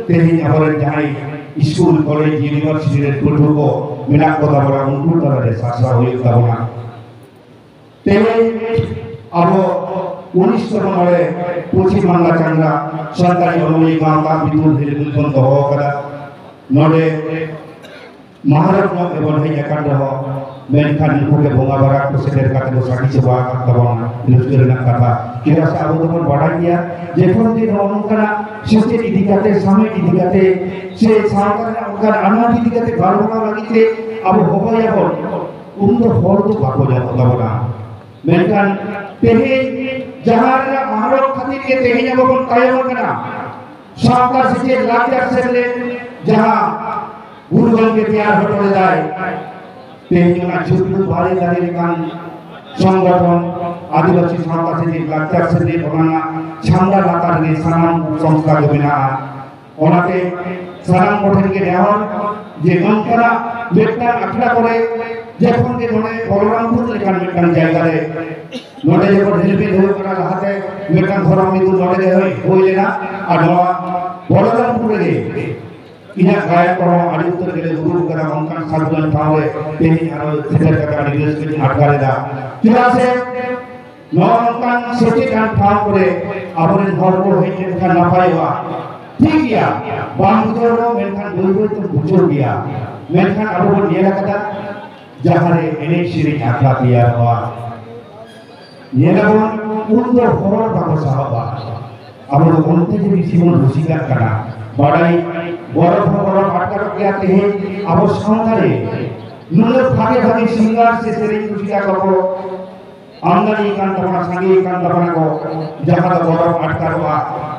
ᱛᱮᱦᱮᱧ ᱟᱵᱚᱨᱮᱱ ᱡᱟᱦᱟᱸᱭ ᱥᱠᱩᱞ, ᱠᱚᱞᱮᱡᱽ, ᱤᱭᱩᱱᱤᱵᱷᱟᱨᱥᱤᱴᱤ ᱨᱮᱱ ᱯᱟᱹᱴᱷᱩᱣᱟᱹ ᱠᱚ ᱢᱮᱱᱟᱜ ᱠᱚ ᱛᱟᱵᱚᱱᱟ, ᱩᱱᱠᱩ ᱛᱟᱞᱟᱨᱮ ᱥᱟᱨᱥᱟᱣ ᱦᱩᱭᱩᱜ ᱛᱟᱵᱚᱱᱟ᱾ ᱛᱮᱦᱮᱧ ᱟᱵᱚ ᱩᱱᱤᱥᱥᱚ ᱢᱚᱬᱮ ᱯᱚᱪᱷᱤᱢ ᱵᱟᱝᱞᱟ ᱪᱟᱸᱜᱟ ᱥᱟᱱᱛᱟᱲᱤ ᱚᱱᱚᱞᱤᱭᱟᱹ ᱜᱟᱶᱛᱟ ᱵᱤᱫᱩᱞ ᱦᱤᱞᱤᱵᱤᱞ ᱵᱚᱱ ᱫᱚᱦᱚ ᱟᱠᱟᱫᱟ᱾ ᱱᱚᱰᱮ ᱢᱟᱦᱟᱨᱚᱛᱱᱚ ᱜᱮᱵᱚᱱ ᱦᱮᱡ ᱟᱠᱟᱱ ᱨᱮᱦᱚᱸ, ᱢᱮᱱᱠᱷᱟᱱ ᱱᱩᱠᱩ ᱜᱮ ᱵᱚᱸᱜᱟ ᱵᱟᱨᱟ ᱠᱚ ᱥᱮᱴᱮᱨ ᱠᱟᱛᱮ ᱠᱚ ᱥᱟᱹᱠᱷᱤ ᱥᱚᱵᱷᱟ ᱟᱠᱟᱫ ᱛᱟᱵᱚᱱᱟ᱾ ᱨᱟᱹᱥᱠᱟᱹ ᱨᱮᱱᱟᱜ ᱠᱟᱛᱷᱟ, ᱪᱮᱫᱟᱜ ᱥᱮ ᱟᱵᱚ ᱫᱚᱵᱚᱱ ᱵᱟᱰᱟᱭ ᱜᱮᱭᱟ, ᱡᱚᱠᱷᱚᱱ ᱜᱮ ᱱᱚᱜᱼᱚ ᱱᱚᱝᱠᱟᱱᱟᱜ ᱥᱮᱪᱮᱫ ᱤᱫᱤ ᱠᱟᱛᱮ, ᱥᱟᱶᱦᱮᱫ ᱤᱫᱤ ᱠᱟᱛᱮ, ᱥᱮ ᱥᱟᱶᱛᱟ ᱨᱮᱱᱟᱜ ᱚᱱᱠᱟᱱ ᱟᱱᱟᱴ ᱤᱫᱤ ᱠᱟᱛᱮ ᱜᱟᱞᱢᱟᱨᱟᱣ ᱞᱟᱹᱜᱤᱫ ᱛᱮ ᱟᱵᱚ ᱦᱚᱦᱚᱭᱟᱵᱚᱱ, ᱩᱱ ᱫᱚ ᱦᱚᱲ ᱫᱚ ᱵᱟᱠᱚ ᱧᱟᱢᱚᱜ ᱛᱟᱵᱚᱱᱟ᱾ ᱢᱮᱱᱠᱷᱟᱱ ᱛᱮᱦᱮᱧ ᱡᱟᱦᱟᱸ ᱨᱮᱱᱟᱜ ᱢᱟᱦᱨᱚᱠ ᱠᱷᱟᱹᱛᱤᱨ ᱜᱮ ᱛᱮᱦᱮᱧ ᱟᱵᱚ ᱵᱚᱱ ᱛᱟᱭᱚᱢ ᱟᱠᱟᱱᱟ᱾ ᱥᱟᱶᱛᱟ ᱥᱮᱪᱮᱫ ᱞᱟᱠᱪᱟᱨ ᱥᱮᱫ ᱨᱮ ᱡᱟᱦᱟᱸ ᱜᱩᱨᱩ ᱜᱚᱢᱠᱮ ᱛᱮᱭᱟᱨ ᱦᱚᱴᱚ ᱞᱮᱫᱟᱭ, ᱛᱮᱦᱮᱧ ᱚᱱᱟ ᱪᱷᱩᱴᱞᱩ ᱵᱟᱲᱮ ᱫᱟᱨᱮ ᱞᱮᱠᱟᱱ ᱥᱚᱝᱜᱚᱴᱷᱚᱱ ᱟᱹᱫᱤᱵᱟᱹᱥᱤ ᱥᱟᱶᱛᱟ ᱥᱮᱪᱮᱫ ᱞᱟᱠᱪᱟᱨ ᱥᱮᱪᱮᱫ ᱚᱱᱟ ᱨᱮᱱᱟᱜ ᱪᱷᱟᱢᱰᱟ ᱞᱟᱛᱟᱨ ᱨᱮ ᱥᱟᱱᱟᱢ ᱥᱚᱝᱥᱛᱷᱟ ᱠᱚ ᱢᱮᱱᱟᱜᱼᱟ᱾ ᱚᱱᱟᱛᱮ ᱥᱟᱱᱟᱢ ᱠᱚᱴᱷᱮᱱ ᱜᱮ ᱱᱮᱦᱚᱨ ᱡᱮ ᱱᱚᱝᱠᱟᱱᱟᱜ ᱢᱤᱫᱴᱟᱝ ᱟᱠᱷᱲᱟ ᱠᱚᱨᱮ ᱡᱚᱠᱷᱚᱱ ᱜᱮ ᱱᱚᱰᱮ ᱵᱚᱞᱚᱨᱟᱢᱯᱩᱨ ᱞᱮᱠᱟᱱ ᱢᱤᱫᱴᱟᱝ ᱡᱟᱭᱜᱟ ᱨᱮ ᱱᱚᱰᱮ ᱡᱚᱠᱷᱚᱱ ᱦᱤᱞᱢᱤᱞ ᱦᱩᱭᱩᱜ ᱠᱟᱱᱟ, ᱞᱟᱦᱟᱛᱮ ᱢᱤᱫᱴᱟᱝ ᱫᱷᱚᱨᱚᱢ ᱢᱤᱫᱩᱱ ᱱᱚᱰᱮ ᱜᱮ ᱦᱩᱭ, ᱦᱩᱭ ᱞᱮᱱᱟ, ᱟᱨ ᱱᱚᱣᱟ ᱵᱚᱞᱚᱨᱟᱢᱯᱩᱨ ᱨᱮᱜᱮ ᱤᱧᱟᱹᱜ ᱜᱟᱭᱟᱱ ᱠᱚᱦᱚᱸ ᱟᱹᱰᱤ ᱩᱛᱟᱹᱨ ᱜᱮᱞᱮ ᱫᱩᱲᱩᱵ ᱠᱟᱱᱟ᱾ ᱚᱱᱠᱟᱱ ᱥᱟᱹᱜᱩᱱ ᱴᱷᱟᱶ ᱨᱮ ᱛᱮᱦᱮᱧ ᱟᱨᱚ ᱥᱮᱴᱮᱨ ᱠᱟᱛᱮ ᱟᱹᱰᱤ ᱨᱟᱹᱥᱠᱟᱹᱧ ᱟᱴᱠᱟᱨ ᱮᱫᱟ᱾ ᱪᱮᱫᱟᱜ ᱥᱮ ᱱᱚᱜᱼᱚ ᱱᱚᱝᱠᱟᱱ ᱥᱮᱪᱮᱫ ᱟᱱ ᱴᱷᱟᱶ ᱠᱚᱨᱮ ᱟᱵᱚᱨᱮᱱ ᱦᱚᱲ ᱠᱚ ᱦᱮᱡ ᱞᱮᱱᱠᱷᱟᱱ ᱱᱟᱯᱟᱭᱚᱜᱼᱟ᱾ ᱴᱷᱤᱠ ᱜᱮᱭᱟ, ᱵᱟᱝ ᱵᱩᱡᱷᱟᱹᱣ ᱨᱮᱦᱚᱸ ᱢᱮᱱᱠᱷᱟᱱ ᱵᱟᱹᱭ ᱵᱟᱹᱭ ᱛᱮᱢ ᱵᱩᱡᱷᱟᱹᱣ ᱜᱮᱭᱟ᱾ ᱢᱮᱱᱠᱷᱟᱱ ᱟᱵᱚ ᱵᱚᱱ ᱧᱮᱞ ᱟᱠᱟᱫᱟ, ᱡᱟᱦᱟᱸᱨᱮ ᱮᱱᱮᱡ ᱥᱮᱨᱮᱧ ᱟᱠᱷᱲᱟ ᱛᱮᱭᱟᱨᱚᱜᱼᱟ, ᱧᱮᱞᱟᱵᱚᱱ ᱩᱱ ᱫᱚ ᱦᱚᱲ ᱵᱟᱠᱚ ᱥᱟᱦᱟᱵᱟ᱾ ᱟᱵᱚ ᱫᱚ ᱚᱱᱛᱮ ᱜᱮ ᱵᱮᱥᱤ ᱵᱚᱱ ᱨᱩᱥᱤᱠᱟᱜ ᱠᱟᱱᱟ᱾ ᱵᱟᱲᱟᱭ ᱜᱚᱨᱚᱵ ᱦᱚᱸ ᱜᱚᱨᱚᱵ ᱟᱴᱠᱟᱨᱚᱜ ᱜᱮᱭᱟ ᱛᱮᱦᱮᱧ ᱟᱵᱚ ᱥᱟᱶᱛᱟ ᱨᱮ ᱱᱩᱱᱟᱹᱜ ᱵᱷᱟᱜᱮ ᱵᱷᱟᱜᱮ ᱥᱤᱝᱜᱟᱨ ᱥᱮ ᱥᱮᱨᱮᱧ ᱨᱩᱥᱤᱠᱟ ᱠᱚᱠᱚ ᱟᱢᱫᱟᱱᱤ ᱠᱟᱱ ᱛᱟᱵᱚᱱᱟ, ᱥᱟᱸᱜᱮ ᱠᱟᱱ ᱛᱟᱵᱚᱱᱟ ᱠᱚ, ᱡᱟᱦᱟᱸ ᱫᱚ ᱜᱚᱨᱚᱵ ᱟᱴᱠᱟᱨᱚᱜᱼᱟ᱾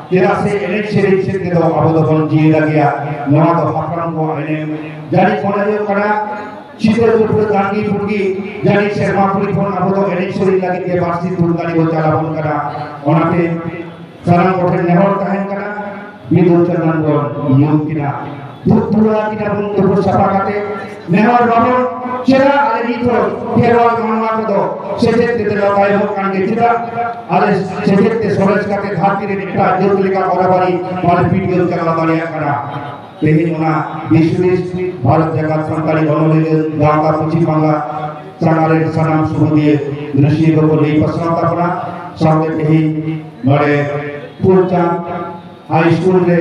ᱪᱮᱫᱟᱜ ᱥᱮ ᱮᱱᱮᱡ ᱥᱮᱨᱮᱧ ᱥᱮᱫ ᱛᱮᱫᱚ ᱟᱵᱚ ᱫᱚᱵᱚᱱ ᱡᱤᱭᱮᱫᱟ ᱜᱮᱭᱟ᱾ ᱱᱚᱣᱟ ᱫᱚ ᱦᱟᱯᱲᱟᱢ ᱠᱚᱣᱟᱜ ᱮᱱᱮᱡ᱾ ᱡᱟᱹᱱᱤᱡ ᱢᱚᱱᱮ ᱦᱩᱭᱩᱜ ᱠᱟᱱᱟ ᱪᱤᱛᱟᱹᱨ ᱫᱩᱯᱲᱟᱹ ᱜᱟᱱᱜᱤ ᱯᱩᱰᱜᱤ ᱡᱟᱹᱱᱤᱡ ᱥᱮᱨᱢᱟ ᱯᱩᱨᱤ ᱠᱷᱚᱱ ᱟᱵᱚ ᱫᱚ ᱮᱱᱮᱡ ᱥᱮᱨᱮᱧ ᱞᱟᱹᱜᱤᱫ ᱜᱮ ᱵᱟᱹᱲᱛᱤ ᱫᱷᱩᱨ ᱜᱟᱹᱰᱤ ᱵᱚ ᱪᱟᱞᱟᱣ ᱵᱚᱱ ᱠᱟᱱᱟ᱾ ᱚᱱᱟᱛᱮ ᱥᱟᱱᱟᱢ ᱠᱚᱴᱷᱮᱱ ᱱᱮᱦᱚᱨ ᱛᱟᱦᱮᱱ ᱠᱟᱱᱟ, ᱢᱤᱫ ᱩᱪᱟᱹᱲ ᱜᱟᱱ ᱵᱚᱱ ᱧᱩᱢ ᱠᱤᱱᱟ, ᱫᱷᱩᱯ ᱫᱷᱩᱲᱟ ᱠᱤᱱᱟ ᱵᱚᱱ ᱛᱩᱯᱩ ᱥᱟᱯᱷᱟ ᱠᱟᱛᱮ ᱱᱮᱦᱚᱨ ᱵᱟᱵᱚᱱ ᱪᱮᱫᱟᱜ ᱟᱞᱮ ᱱᱤᱛ ᱦᱚᱸ ᱠᱷᱮᱨᱣᱟᱞ ᱢᱟᱱᱣᱟ ᱠᱚᱫᱚ ᱥᱮᱪᱮᱫ ᱛᱮ ᱛᱮᱞᱟ ᱛᱟᱭᱚᱢᱚᱜ ᱠᱟᱱ ᱜᱮ ᱪᱮᱫᱟᱜ? ᱟᱞᱮ ᱥᱮᱪᱮᱫ ᱛᱮ ᱥᱚᱨᱮᱥ ᱠᱟᱛᱮ ᱫᱷᱟᱹᱨᱛᱤ ᱨᱮ ᱮᱴᱟᱜ ᱡᱟᱹᱛ ᱞᱮᱠᱟ ᱵᱟᱨᱟᱵᱟᱨᱤ ᱢᱟᱨᱯᱤᱴ ᱜᱮ ᱪᱟᱞᱟᱣ ᱫᱟᱲᱮᱭᱟᱜ ᱠᱟᱱᱟ᱾ ᱛᱮᱦᱮᱧ ᱚᱱᱟ ᱵᱤᱥ ᱵᱤᱥ ᱵᱷᱟᱨᱚᱛ ᱡᱟᱠᱟᱛ ᱥᱟᱱᱛᱟᱲᱤ ᱚᱱᱚᱞᱤᱭᱟᱹ ᱜᱟᱶᱛᱟ ᱯᱚᱪᱷᱤᱢ ᱵᱟᱝᱞᱟ ᱪᱟᱸᱜᱟ ᱨᱮᱱ ᱥᱟᱱᱟᱢ ᱥᱩᱵᱩᱫᱤᱭᱟᱹ ᱨᱟᱹᱥᱤᱭᱟᱹ ᱠᱚᱠᱚ ᱞᱟᱹᱭ ᱯᱟᱥᱱᱟᱣ ᱛᱟᱵᱚᱱᱟ᱾ ᱥᱟᱶᱛᱮ ᱛᱮᱦᱮᱧ ᱱᱚᱰᱮ ᱯᱷᱩᱞᱪᱟᱸᱫᱽ ᱦᱟᱭ ᱥᱠᱩᱞ ᱨᱮ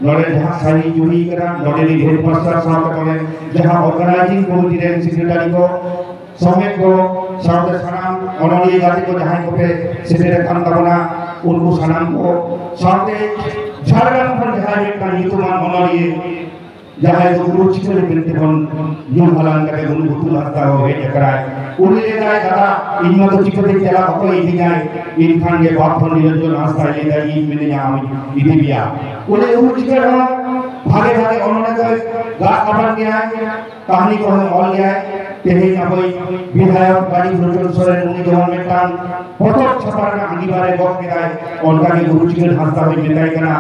ᱱᱚᱰᱮ ᱡᱟᱦᱟᱸ ᱥᱟᱹᱨᱤ ᱡᱩᱦᱤ ᱠᱟᱱᱟ, ᱱᱚᱰᱮ ᱨᱤᱱ ᱦᱮᱰ ᱢᱟᱥᱴᱟᱨ ᱥᱟᱶᱛᱮ ᱱᱚᱰᱮ ᱡᱟᱦᱟᱸ ᱚᱨᱜᱟᱱᱟᱭᱡᱤᱝ ᱠᱚᱢᱤᱴᱤ ᱨᱮᱱ ᱥᱮᱠᱨᱮᱴᱟᱨᱤ ᱠᱚ ᱥᱚᱢᱮᱛ ᱠᱚ ᱥᱟᱶᱛᱮ ᱥᱟᱱᱟᱢ ᱚᱱᱚᱞᱤᱭᱟᱹ ᱜᱟᱛᱮ ᱠᱚ ᱡᱟᱦᱟᱸᱭ ᱠᱚᱯᱮ ᱥᱮᱴᱮᱨ ᱟᱠᱟᱱ ᱛᱟᱵᱚᱱᱟ, ᱩᱱᱠᱩ ᱥᱟᱱᱟᱢ ᱠᱚ ᱥᱟᱶᱛᱮ ᱡᱷᱟᱲᱜᱨᱟᱢ ᱠᱷᱚᱱ ᱡᱟᱦᱟᱸᱭ ᱢᱤᱫᱴᱟᱝ ᱧᱩᱛᱩᱢᱟᱱ ᱚᱱᱚᱞᱤᱭᱟᱹ ᱡᱟᱦᱟᱸᱭ ᱫᱚ ᱜᱩᱨᱩ ᱪᱤᱠᱟᱹᱲ ᱢᱮᱱᱛᱮ ᱵᱚᱱ ᱧᱩᱢ ᱦᱟᱞᱟᱝ ᱠᱟᱛᱮ ᱜᱩᱨᱩ ᱵᱩᱛᱩᱞ ᱦᱟᱸᱥᱫᱟ ᱦᱚᱸ ᱦᱮᱡ ᱟᱠᱟᱱᱟᱭ᱾ ᱩᱱᱤ ᱞᱟᱹᱭᱫᱟᱭ, "ᱫᱟᱫᱟ, ᱤᱧ ᱢᱟ ᱫᱚ ᱪᱤᱠᱟᱹᱛᱮᱧ ᱪᱟᱞᱟᱜ, ᱚᱠᱚᱭ ᱤᱫᱤᱧᱟᱭ?" ᱮᱱᱠᱷᱟᱱ ᱜᱮ ᱵᱟᱯ ᱦᱚᱸ ᱱᱤᱨᱚᱧᱡᱚᱱ ᱦᱟᱸᱥᱫᱟᱭ ᱞᱟᱹᱭᱫᱟ, "ᱤᱧ ᱢᱤᱱᱟᱹᱧᱟ, ᱟᱢᱤᱧ ᱤᱫᱤ ᱢᱮᱭᱟ᱾" ᱩᱱᱤ ᱜᱩᱨᱩ ᱪᱤᱠᱟᱹᱲ ᱦᱚᱸ ᱵᱷᱟᱜᱮ ᱵᱷᱟᱜᱮ ᱚᱱᱚᱬᱦᱮ ᱫᱚᱭ ᱜᱟᱜ ᱜᱟᱵᱟᱱ ᱜᱮᱭᱟᱭ, ᱠᱟᱹᱦᱱᱤ ᱠᱚᱦᱚᱸ ᱚᱞ ᱜᱮᱭᱟᱭ᱾ ᱛᱮᱦᱮᱧ ᱟᱵᱚᱭᱤᱡ ᱵᱤᱫᱷᱟᱭᱚᱠ ᱵᱟᱹᱱᱤᱡ ᱞᱳᱪᱚᱱ ᱥᱚᱨᱮᱱ, ᱩᱱᱤ ᱡᱮᱢᱚᱱ ᱢᱤᱫᱴᱟᱝ ᱯᱚᱛᱚᱵ ᱪᱷᱟᱯᱟ ᱨᱮᱱᱟᱜ ᱟᱸᱜᱤᱵᱷᱟᱨ ᱮ ᱜᱚᱜ ᱠᱮᱫᱟᱭ, ᱚᱱᱠᱟᱜᱮ ᱜᱩᱨᱩ ᱪᱤᱠᱟᱹᱲ ᱦᱟᱸᱥᱫᱟ ᱦᱚᱸᱧ ᱢᱮᱛᱟᱭ ᱠᱟᱱᱟ,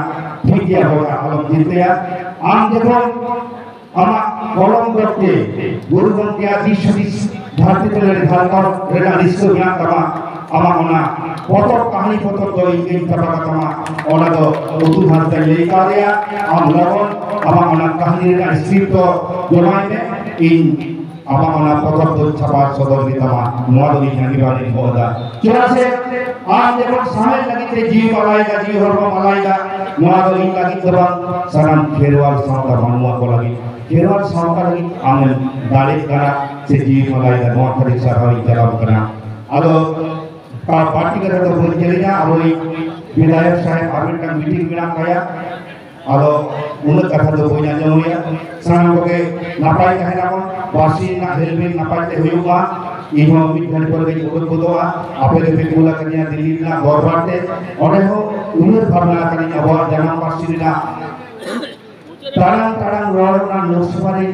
ᱴᱷᱤᱠ ᱜᱮᱭᱟ ᱵᱚᱭᱦᱟ, ᱟᱞᱚᱢ ᱪᱤᱱᱛᱟᱹᱭᱟ᱾ ᱟᱢ ᱡᱚᱠᱷᱚᱱ ᱟᱢᱟᱜ ᱠᱚᱞᱚᱢ ᱜᱚᱛᱮ ᱜᱩᱨᱩ ᱜᱚᱢᱠᱮᱭᱟᱜ ᱫᱤᱥ ᱦᱩᱫᱤᱥ ᱫᱷᱟᱹᱨᱛᱤ ᱛᱮᱞᱮ ᱰᱷᱟᱞᱠᱟᱣ ᱨᱮᱱᱟᱜ ᱨᱟᱹᱥᱠᱟᱹ ᱢᱮᱱᱟᱜ ᱛᱟᱢᱟ, ᱟᱢᱟᱜ ᱚᱱᱟ ᱯᱚᱛᱚᱵ, ᱠᱟᱹᱦᱱᱤ ᱯᱚᱛᱚᱵ ᱫᱚ ᱤᱧ ᱜᱮᱧ ᱪᱷᱟᱯᱟ ᱠᱟᱛᱟᱢᱟ᱾ ᱚᱱᱟ ᱫᱚ ᱩᱛᱩ ᱵᱷᱟᱥ ᱛᱮᱧ ᱞᱟᱹᱭ ᱠᱟᱣᱫᱮᱭᱟ, ᱟᱢ ᱞᱚᱜᱚᱱ ᱟᱢᱟᱜ ᱚᱱᱟ ᱠᱟᱹᱦᱱᱤ ᱨᱮᱱᱟᱜ ᱥᱠᱨᱤᱯᱴ ᱫᱚ ᱡᱚᱢᱟᱭ ᱢᱮ, ᱤᱧ ᱟᱢᱟᱜ ᱚᱱᱟ ᱯᱚᱛᱚᱵ ᱫᱚ ᱪᱷᱟᱯᱟ ᱥᱚᱫᱚᱨ ᱜᱮ ᱛᱟᱢᱟ᱾ ᱱᱚᱣᱟ ᱫᱚ ᱤᱧ ᱟᱹᱰᱤ ᱵᱟᱨ ᱤᱧ ᱜᱚᱜ ᱮᱫᱟ᱾ ᱪᱮᱫᱟᱜ ᱥᱮ ᱟᱢ ᱡᱮᱢᱚᱱ ᱥᱟᱶᱦᱮᱫ ᱞᱟᱹᱜᱤᱫ ᱛᱮ ᱡᱤᱣᱤᱢ ᱟᱞᱟᱭᱮᱫᱟ, ᱡᱤᱣᱤ ᱦᱚᱲᱢᱚᱢ ᱟᱞᱟᱭᱮᱫᱟ, ᱱᱚᱣᱟ ᱫᱚ ᱤᱧ ᱞᱟᱹᱜᱤᱫ ᱫᱚ ᱵᱟᱝ, ᱥᱟᱱᱟᱢ ᱠᱷᱮᱨᱣᱟᱞ ᱥᱟᱶᱛᱟ ᱢᱟᱱᱣᱟ ᱠᱚ ᱞᱟᱹᱜᱤᱫ, ᱠᱷᱮᱨᱣᱟᱞ ᱥᱟᱶᱛᱟ ᱞᱟᱹᱜᱤᱫ ᱟᱢᱮᱢ ᱫᱟᱲᱮᱜ ᱠᱟᱱᱟ ᱥᱮ ᱡᱤᱣᱤᱢ ᱟᱞᱟᱭᱮᱫᱟ, ᱱᱚᱣᱟ ᱠᱷᱟᱹᱛᱤᱨ ᱥᱟᱨᱦᱟᱣ ᱤᱧ ᱪᱟᱞᱟᱣ ᱠᱟᱱᱟ᱾ ᱟᱫᱚ ᱟᱨ ᱵᱟᱹᱲᱛᱤ ᱠᱟᱛᱷᱟ ᱫᱚ ᱵᱟᱹᱧ ᱡᱮᱞᱮᱧᱟ, ᱟᱵᱚᱭᱤᱡ ᱵᱤᱫᱷᱟᱭᱚᱠ ᱥᱟᱦᱮᱵᱽ ᱟᱨ ᱢᱤᱫᱴᱟᱝ ᱢᱤᱴᱤᱝ ᱢᱮᱱᱟᱜ ᱛᱟᱭᱟ, ᱟᱫᱚ ᱩᱱᱟᱹᱜ ᱠᱟᱛᱷᱟ ᱫᱚ ᱵᱟᱹᱧ ᱟᱸᱡᱚᱢ ᱟᱭᱟ᱾ ᱥᱟᱱᱟᱢ ᱠᱚᱜᱮ ᱱᱟᱯᱟᱭ ᱛᱟᱦᱮᱱᱟᱵᱚᱱ, ᱯᱟᱹᱨᱥᱤ ᱨᱮᱱᱟᱜ ᱦᱮᱞᱢᱮᱴ ᱱᱟᱯᱟᱭ ᱛᱮ ᱦᱩᱭᱩᱜ ᱢᱟ᱾ ᱤᱧ ᱦᱚᱸ ᱢᱤᱫ ᱜᱷᱟᱹᱲᱤ ᱯᱚᱨᱮ ᱜᱤᱧ ᱩᱰᱩᱠ ᱜᱚᱫᱚᱜᱼᱟ, ᱟᱯᱮ ᱫᱚᱯᱮ ᱠᱩᱞ ᱟᱠᱟᱫᱤᱧᱟ ᱫᱤᱞᱞᱤ ᱨᱮᱱᱟᱜ ᱫᱚᱨᱵᱟᱨ ᱛᱮ, ᱚᱸᱰᱮ ᱦᱚᱸ ᱩᱭᱦᱟᱹᱨ ᱵᱷᱟᱵᱽᱱᱟ ᱟᱠᱟᱫᱤᱧ ᱟᱵᱚᱣᱟᱜ ᱡᱟᱱᱟᱢ ᱯᱟᱹᱨᱥᱤ ᱨᱮᱱᱟᱜ ᱴᱟᱲᱟᱝ ᱴᱟᱲᱟᱝ ᱨᱚᱲ ᱨᱮᱱᱟᱜ ᱱᱚᱠᱥ ᱵᱟᱨᱮ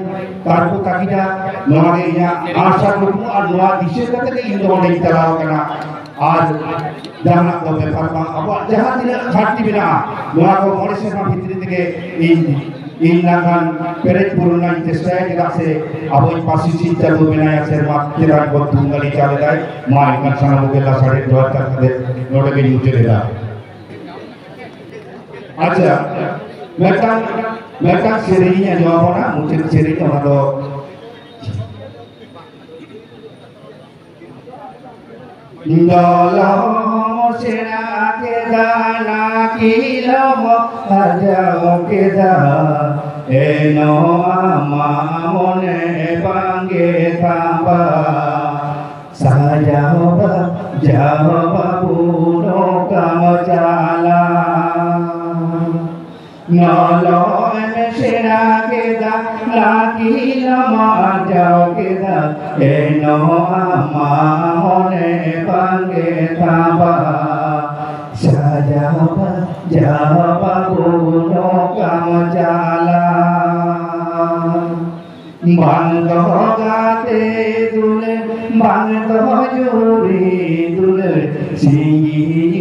ᱛᱟᱨᱠᱚ ᱛᱟᱹᱠᱤᱱᱟ, ᱱᱚᱣᱟ ᱜᱮ ᱤᱧᱟᱹᱜ ᱟᱥᱟ ᱠᱩᱠᱢᱩ ᱟᱨ ᱱᱚᱣᱟ ᱫᱤᱥᱟᱹ ᱠᱟᱛᱮ ᱜᱮ ᱤᱧ ᱫᱚ ᱚᱸᱰᱮᱧ ᱪᱟᱞᱟᱣ ᱟᱠᱟᱱᱟ᱾ ᱟᱨ ᱡᱟᱦᱟᱱᱟᱜ ᱫᱚ ᱵᱮᱯᱟᱨ ᱵᱟᱝ, ᱟᱵᱚᱣᱟᱜ ᱡᱟᱦᱟᱸ ᱛᱤᱱᱟᱹᱜ ᱜᱷᱟᱴᱛᱤ ᱢᱮᱱᱟᱜᱼᱟ, ᱱᱚᱣᱟ ᱠᱚ ᱢᱚᱬᱮ ᱥᱮᱨᱢᱟ ᱵᱷᱤᱛᱨᱤ ᱛᱮᱜᱮ ᱤᱧ, ᱤᱧ ᱱᱟᱜ ᱠᱷᱟᱱ ᱯᱮᱨᱮᱡ ᱯᱩᱨᱩᱱ ᱨᱮᱱᱟᱜ ᱤᱧ ᱪᱮᱥᱴᱟᱭᱟ, ᱪᱮᱫᱟᱜ ᱥᱮ ᱟᱵᱚᱭᱤᱡ ᱯᱟᱹᱨᱥᱤ ᱪᱤᱱᱛᱟᱹ ᱫᱚ ᱢᱮᱱᱟᱭᱟ ᱥᱮᱨᱢᱟ ᱪᱮᱛᱟᱱ ᱠᱷᱚᱱ ᱫᱷᱩᱢ ᱜᱟᱹᱰᱤ ᱪᱟᱞ ᱮᱫᱟᱭ᱾ ᱢᱟ ᱮᱱᱠᱷᱟᱱ ᱥᱟᱱᱟᱢ ᱠᱚᱜᱮ ᱞᱟᱥᱟᱲᱦᱮᱫ ᱡᱚᱦᱟᱨ ᱪᱟᱞ ᱠᱟᱛᱮ ᱱᱚᱰᱮ ᱜᱮᱧ ᱢᱩᱪᱟᱹᱫ ᱮᱫᱟ᱾ ᱟᱪᱪᱷᱟ, ᱢᱤᱫᱴᱟᱝ, ᱢᱤᱫᱴᱟᱝ ᱥᱮᱨᱮᱧ ᱤᱧ ᱟᱸᱡᱚᱢ ᱟᱵᱚᱱᱟ, ᱢᱩᱪᱟᱹᱫ ᱥᱮᱨᱮᱧ, ᱚᱱᱟ ᱫᱚ᱾ ᱫᱚᱞᱚᱢ ᱥᱮᱬᱟ ᱠᱮᱫᱟ, ᱱᱟᱹᱠᱤᱞᱚᱢ ᱟᱨᱡᱟᱣ ᱠᱮᱫᱟ, ᱮᱱᱦᱚᱸ ᱟᱢᱟᱜ ᱢᱚᱱᱮ ᱵᱟᱝᱜᱮ ᱛᱷᱟᱢᱵᱟ᱾ ᱥᱟᱡᱟᱣ ᱵᱟ-, ᱡᱟᱣ ᱵᱟᱹᱵᱩ ᱱᱚᱝᱠᱟᱢ ᱪᱟᱞᱟᱣ᱾ ᱱᱚᱞᱚ ᱥᱮᱬᱟ ᱠᱮᱫᱟ, ᱱᱟᱹᱠᱤᱞ ᱟᱨᱡᱟᱣ ᱠᱮᱫᱟ, ᱮᱱᱦᱚᱸ ᱟᱢᱟᱜ ᱢᱚᱱᱮ ᱵᱟᱝᱜᱮ ᱛᱷᱟᱢᱟ᱾ ᱥᱟᱡᱟᱣ ᱵᱟᱡᱟᱣ ᱵᱟᱹᱵᱩ ᱱᱚᱝᱠᱟᱢ ᱪᱟᱞᱟᱜ᱾ ᱵᱟᱝ ᱫᱚ ᱜᱟᱛᱮ ᱫᱩᱞᱟᱹᱲ, ᱵᱟᱝ ᱫᱚ ᱡᱩᱨᱤ ᱫᱩᱞᱟᱹᱲ, ᱥᱤᱧ